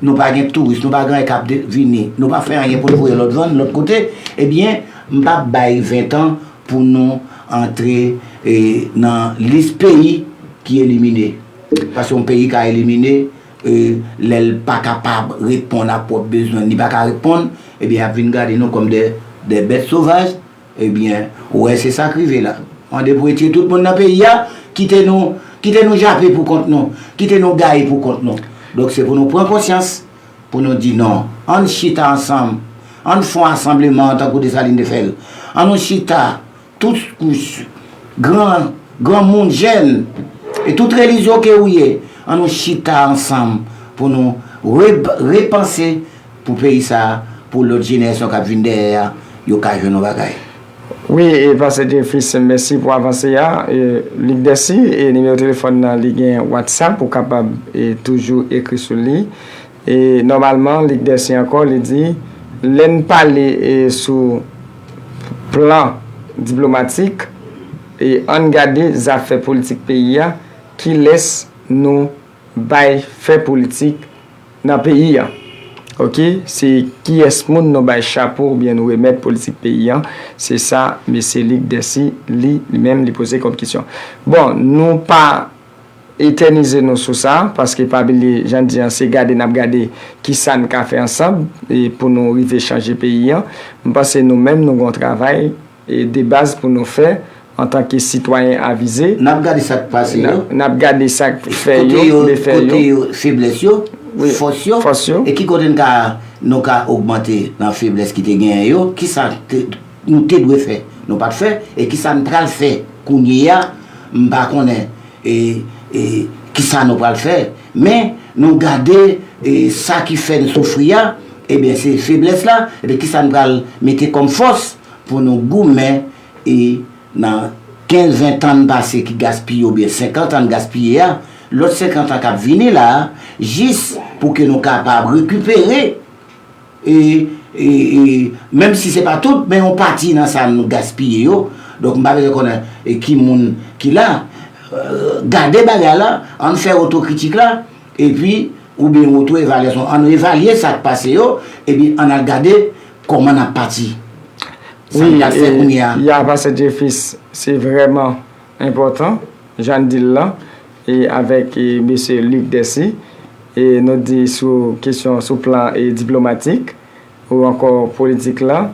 nou pa gen touris, nou pa gen anyen k ap de-, vini, nou pa fè anyen pou n voye lòt vann lòt kote, ebyen, m p ap bay ven tan pou nou antre, e, nan lis peyi ki elimine. Paske yon peyi ka elimine, e, lè l pa kapab reponn a pwòp bezwen l, li pa ka reponn, ebyen, y ap vin gade nou kòm de, de bèt sovaj, Ebyen, ou wè se sa k rive la. Mande pou retire tout moun nan peyi a, kite nou, kite nou jape pou kont nou, kite nou gaye pou kont nou. Donk, se pou nou pran konsyans, pou nou di non. Ann chita ansanm, ann fè yon asanbleman tankou Desalin te fè l. Ann nou chita, tout kouch, gran, granmoun, jèn, e tout relijyon ke ou ye, ann nou chita ansanm pou nou re-, repanse pou peyi sa a, pou lòt jenerasyon k ap vin dèyè a, yo ka jwenn yon bagay. Wi, e Pastè Jeffrey, mèsi pou avanse a. E, Luc Dessy, e nimewo telefòn nan, li gen WhatsApp, ou kapab, e, toujou ekri sou li. E nòmalman, Luc Dessy ankò, li di, lè n pale, e, sou plan diplomatik, e ann gade zafè politik peyi a, kilès nou bay fè politik nan peyi a. Oke, se kiyès moun nou bay chapo oubyen nou remèt politik peyi a? Se sa mesye Luc Dessy, li, li menm, li poze kòm kesyon. Bon, nou pa etènize nou sou sa, paske pa bliye, jan n di an, se gade n ap gade kisa n ka fè ansanm, e pou nou rive chanje peyi a. M panse nou menm, nou gen yon travay e de baz pou nou fè antanke sitwayen avize. N ap gade sa k pase yo. N ap, n ap gade sa k fè yo, kote yo, kote yo, feblès yo, wi, fòs yo, fòs yo, e ki kote n ka, nou ka ogmante nan feblès ki te genyen yo, kisa te, nou te dwe fè, nou pa t fè, e kisa n pral fè kounye a, M pa konnen e, e, kisa nou pral fè, men nou gade e, sa ki fè n soufri a, ebyen se feblès la, ebyen kisa n pral mete kòm fòs pou nou goumen e nan kenz ven tan n pase ki gaspiye oubyen senkant an n gaspiye a, lòt senkant an k ap vini la a, jis pou ke nou kapab rekipere e, e, e, menm si se pa tout, men yon pati nan sa nou gaspiye yo. Donk, m pa bezwen konnen e, ki moun ki la. E, gade bagay la, ann fè otokritik la, epi, oubyen oto-evalyasyon, ann evalye sa k pase yo, epi ann al gade kòman n ap pati. Sa n pral fè kounye a. Ya, pastè Jeffis, se vrèman enpòtan, jan n di l lan, e avèk e, mesye Luc Dessy, e nou di sou kesyon, sou plan e, diplomatik, ou ankò politik lan,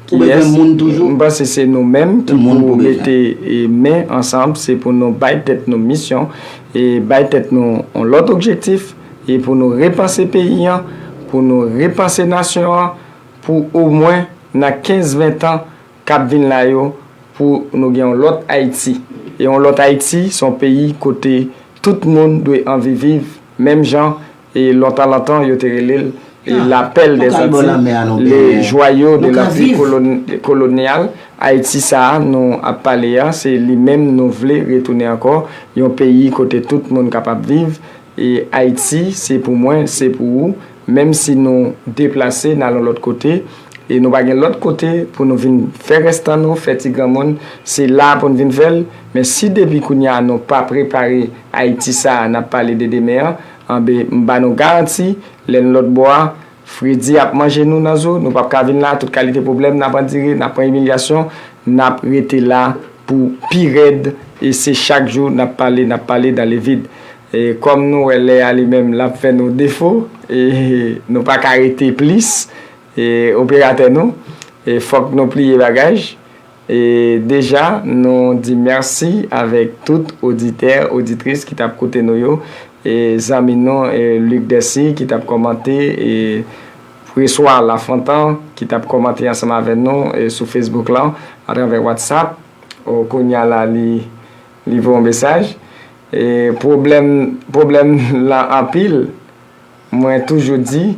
kiyès, m panse se nou menm ki pou mete e, men ansanm, se pou nou bay tèt nou misyon, e bay tèt nou yon lòt objektif, e pou nou repanse peyi an, pou nou repanse nasyon an, pou omwen nan kenz ven tan k ap vin la yo, pou nou gen yon lòt Ayiti. E yon lòt Ayiti, se yon peyi kote tout moun dwe anvi viv menm jan, e lontan, lontan, yo te rele l e, la perle des Antilles, le joyau de l'empire colonial. Ayiti sa a nou ap pale a, se li menm nou vle retounen ankò, yon peyi kote tout moun kapab viv. E Ayiti, se pou mwen, se pou ou, menm si nou deplase, n al yon lòt kote, e nou pa gen lòt kote pou nou vin fè rès tan nou, fè ti granmoun, se la a pou n vin fè l. Men si depi kounye a nou pa prepare Ayiti sa a n ap pale de demen an, anben, m ba nou garanti, lè n lòt bò a, fredi ap manje nou nan zo, nou p ap ka vin la, tout kalite pwoblèm n ap andire, n ap pran imilyasyon, n ap rete la pou pi rèd, e se chak jou n ap pale, n ap pale dans le vide. E kòm nou wè lè a li menm l ap fè nou defo, e nou pa ka rete plis, e operatè nou, e fòk nou pliye bagaj. E deja, nou di mèsi avèk tout oditè, oditris ki t ap koute nou yo. E zanmi nou, e Luc Dessy ki t ap kòmante, e Pressoir Lafontant ki t ap kòmante ansanm avè nou, e sou Facebook lan, atravè WhatsApp. O, kounye a la, li, li voye yon mesaj. E pwoblèm, pwoblèm lan anpil, mwen toujou di,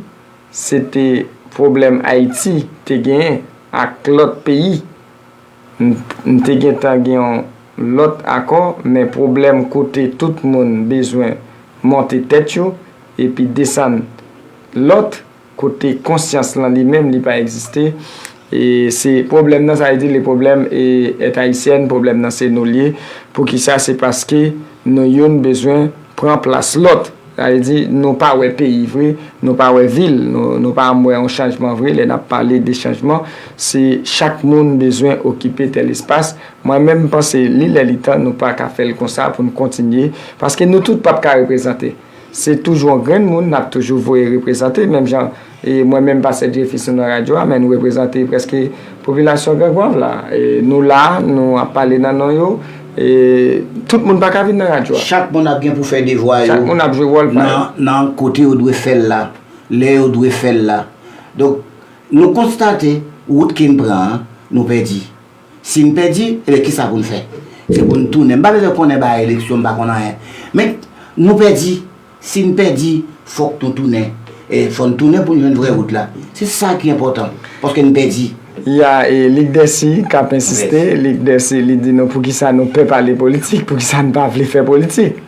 se te pwoblèm Ayiti te genyen ak lòt peyi. M, m te gentan gen yon lòt akò, men pwoblèm kote tout moun bezwen monte tèt yo epi desann lòt, kote konsyans lan li menm li pa egziste. E se pwoblèm nan, sa vle di le problème e, est haïtienne, pwoblèm nan se nou l ye. Poukisa? Se paske nou youn bezwen pran plas lòt. Sa vle di, nou pa wè peyi vre, nou pa wè vil, nou, nou pa janm wè yon chanjman vre. Lè n ap pale de chanjman, se chak moun bezwen okipe tèl espas. Mwen menm, m panse li lè li tan, nou pa ka fè l konsa pou n kontinye, paske nou tout p ap ka reprezante. Se toujou yon grenn moun n ap toujou voye reprezante, menm jan e mwen menm, pastè Jeffis, nou nan radyo a, men nou reprezante prèske popilasyon Gran Gwav la. E nou la, nou ap pale nan non yo. E tout moun pa ka vin nan radyo a. Chak moun ap gen pou fè devwa yo. Chak moun ap jwe wòl pa yo. Nan, nan kote yo dwe fè l la, lè yo dwe fè l la. Donk, nou konstate wout ke n pran an, nou pèdi. Si n pèdi, ebyen, kisa pou n fè? Se pou n tounen. M pa bezwen konnen bagay eleksyon, m pa konn anyen. Men, nou pèdi. Si n pèdi, fòk nou tounen. E fò n tounen pou n jwenn vrè wout la. Se sa ki enpòtan, paske n pèdi. Ya, e Luc Dessy k ap ensiste, Luc Dessy, li di nou poukisa nou pè pale politik, poukisa n pa vle fè politik.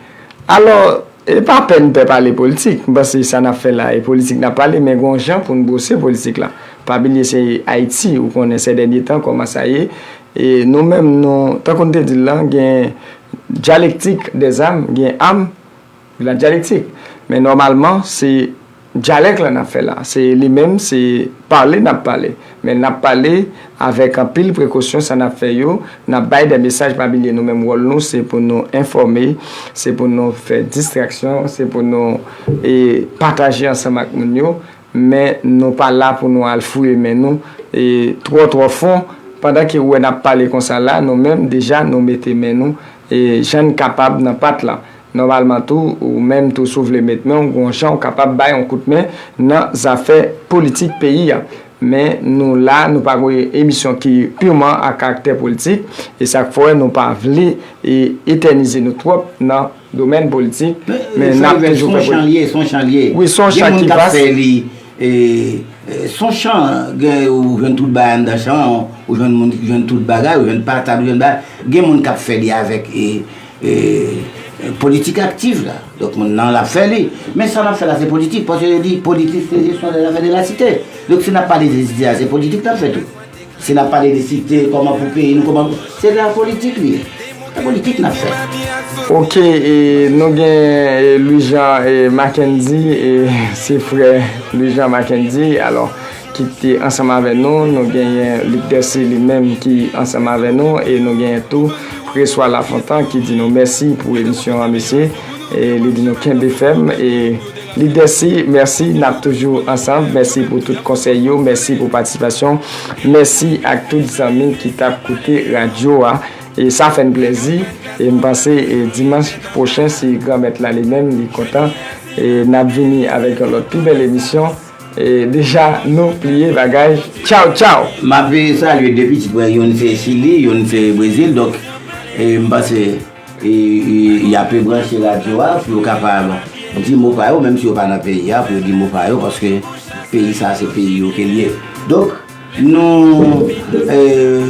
Alò, e pa pè n pè pale politik. M panse sa n ap fè la, e politik n ap pale, men gen yon jan pou n bwose politik la. Pa bliye se Ayiti, ou konnen se dènye tan kòman sa ye. E nou menm, nou, tankou n te di l lan, gen dyalektik dèzam, gen am, la dyalektik. Men nòmalman, se dyalèk la n ap fè la. Se li menm, se pale n ap pale. Men n ap pale avèk anpil prekosyon sa n ap fè yo. N ap bay de mesaj, pa bliye nou menm wòl nou, se pou nou enfòme, se pou nou fè distraksyon, se pou nou e, pataje ansanm ak moun yo. Men nou pa la pou nou al fouye men nou e, twò twò fon. Pandan ke ou wè n ap pale konsa la, nou menm deja nou mete men nou e, jan n kapab nan pat la. Nòmalman tou, ou menm tou si w vle met men w, gon jan w kapab bay yon kout men nan zafè politik peyi a. Men nou la, nou pa gen emisyon ki piman a karaktè politik, e sa k fè nou pa vle e etènize nou twòp nan domèn politik, men n ap toujou fè politik. Wi, se yon chan ki vas. Gen moun k ap fè li, e, e, se yon chan, gen, ou jwenn tout bagay anndan chan an, ou jwenn moun ki jwenn tout bagay, ou jwenn patat, ou jwenn bagay. Gen moun k ap fè li avèk, e, e, politik aktif la. Donk, moun nan l ap fè li. Men sa n ap fè la, se politik, paske yo di politik, se jesyon de zafè de lasite. Donk, si n ap pale de site a, se politik n ap fè tou. Si n ap pale de site, kòman pou peyi nou, kòman pou, se la politik li ye. Se politik n ap fè. Ok, e, nou gen, e, Louis Jean, e, Mackendy, e, se frè Louis Jean Mackendy. Alò, ki te ansanm avè nou. Nou genyen Luc Dessy li menm ki ansanm avè nou. E nou genyen tou Pressoir Lafontant ki di nou mèsi pou emisyon an, mesye. E li di nou kenbe fèm. E Luc Dessy, mèsi. N ap toujou ansanm. Mèsi pou tout konsèy yo. Mèsi pou patisipasyon. Mèsi ak tout zanmi ki t ap koute radyo a. E sa fè n plèzi. E m panse, e, dimanch pwochen, si Granmèt la li menm li kontan, e, n ap vini avèk yon lòt pi bèl emisyon. E deja, nou pliye bagay. Tchaw, tchaw! M ap salye de pitit mwen, youn se Chili, youn se Brezil. Donk, e, m panse, e, e, y ape branche radyo a pou yo kapab di mo pa yo, menm si yo pa nan peyi a, pou yo di mo pa yo, paske peyi sa a se peyi yo ke l ye. Donk, nou, e,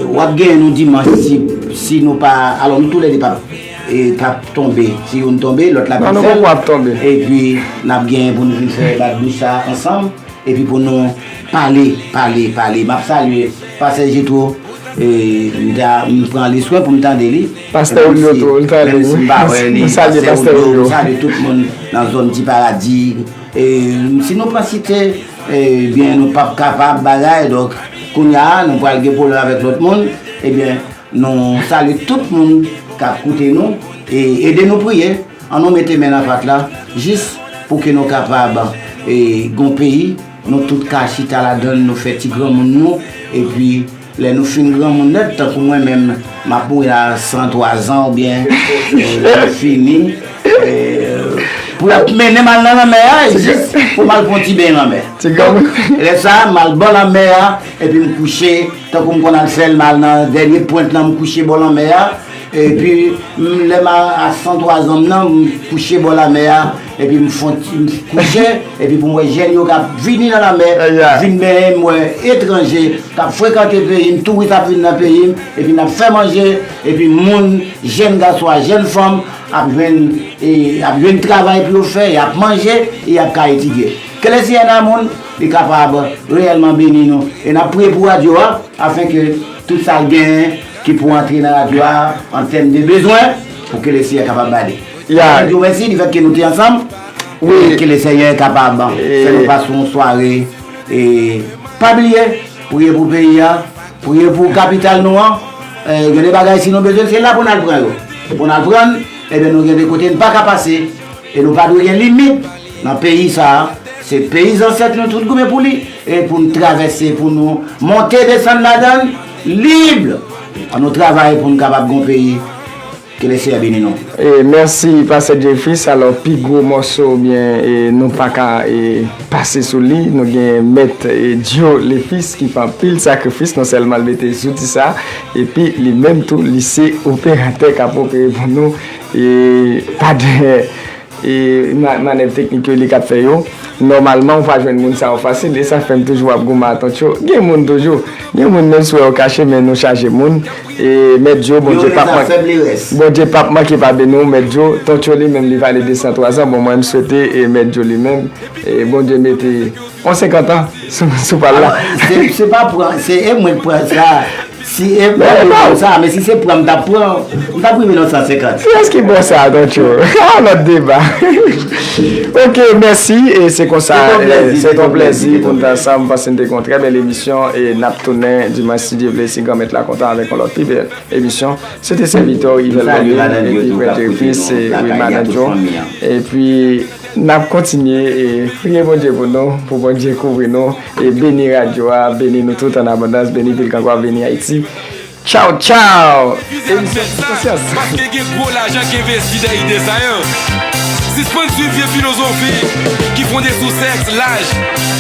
w ap genyen nou dimanch si, si nou pa, alò, nou toulède p ap, e, p ap tonbe. Si youn tonbe, lòt la p ap fè l. Non, nou poko ap tonbe. Epi, n ap genyen pou nou vin fè bat bouch sa ansanm. Epi pou nou pale, pale, pale. M ap salye Pastè Jetro. E, m ta, m pran li swen pou m tande li. Pastè Julio tou, m salye wi. Menm si m pa wè li, Pastè Julio, m salye tout moun nan zòn Ti Paradi. E, si nou pran site, ebyen, nou p ap kapab bagay. Donk, kounye a, nou pral gen pwoblèm avèk lòt moun. Ebyen, nou salye tout moun k ap koute nou. E ede nou priye. Ann nou mete men nan pat la, jis pou ke nou kapab, e, gon peyi, nou tout ka chita ladan l, nou fè ti granmoun nou, epi lè nou fin granmoun nèt, tankou mwen menm, m ap mouri a san twa zan oubyen, e, m fini, e, pou y ap mennen m al nan lanmè a, jis pou m al pran ti beny lanmè. Donk, lè sa a, m al bò lanmè a, epi m kouche, tankou m konn al fè l, m al nan dènye pwent lan, m kouche bò lanmè a, epi, m, lè m a, a san twa zan m nan, m kouche bò lanmè a, epi m fon ti, m kouche, epi pou m wè jèn yo k ap vini nan lanmè, vin benyen, m wè etranje k ap frekante peyi m, touris ap vin nan peyi m, epi n ap fè manje, epi moun, jèn gason ak jèn fanm, ap jwenn, e, ap jwenn travay pou yo fè, y ap manje, e y ap ka etidye. Ke Lesenyè nan moun, li kapab reyèlman beni nou. E n ap priye pou radyo a, afin ke tout sa l genyen ki pou antre nan radyo a, an tèm de bezwen, pou ke Lesenyè kapab ba li. Ya. Mwen di w mèsi, difèt ke nou te ansanm. Wi. Ke Lesenyè kapab fè nou pase yon sware. E pa bliye, priye pou peyi a, priye pou kapital nou an. E, gen de bagay, si nou bezwen l, se la pou n al pran yo. Pou n al pran l, ebyen, nou gen de kote n pa ka pase. E nou pa dwe gen limit nan peyi sa a. Se peyi zansèt nou tout goumen pou li. E pou n travèse, pou nou monte, desann ladan l, lib. Ann nou travay pou n kapab gon peyi. Ke Lesenyè beni nou. E mèsi, Pastè Jeffries. Alò, pi gwo mòso, oubyen, e, nou pa ka, e, pase sou li. Nou gen Mèt, e, Joe Lefis ki fè anpil sakrifis. Non sèlman l mete zouti sa, epi li menm tou, li se operatè k ap opere pou nou. E pa de e, ma-, manèv teknik yo li k ap fè yo. Nòmalman, ou pa jwenn moun sa yo fasil, e sa fè m toujou ap goumen a Tontyo. Gen moun toujou. Gen moun menm si w wè yo kache, men nou chaje moun. E, Mèt Joe, Bondye p ap manke, Bondye p ap manke pa beni w, Mèt Joe. Tontyo li menm, li pale de san twa zan. Bon, mwen, m swete, e, Mèt Joe li menm, e, Bondye mete yon senkant an sou, sou pa l la. Alò, se, se pa pran, se e mwen k pran sa. Si e pran yo konsa, men si se pran m t ap pran, m t ap rive nan san senkant. Kiyès ki bon sa, Tontyo? A, lòt deba. Ok, mèsi. E se konsa, se te yon plèzi pou n te ansanm. M panse n te gen yon trè bèl emisyon. E n ap tounen dimanch, si Dye vle, si Granmèt la kontan, avèk yon lòt pi bèl emisyon. Se te sèvitè w, Yvel Roger, epi Frè Jervis, e wi, Madan Joe. Epi, n ap kontinye, e, priye Bondye pou nou, pou Bondye kouvri nou, e beni radyo a, beni nou tout an abondans, beni vil Grangwav, beni Ayiti. Tchaw, tchaw! Emisyon Ti Konsyans. Paske gen gwo lajan ki envesti nan ide sa yo. Sispann swiv vye filozofi ki fonde sou sèks, laj.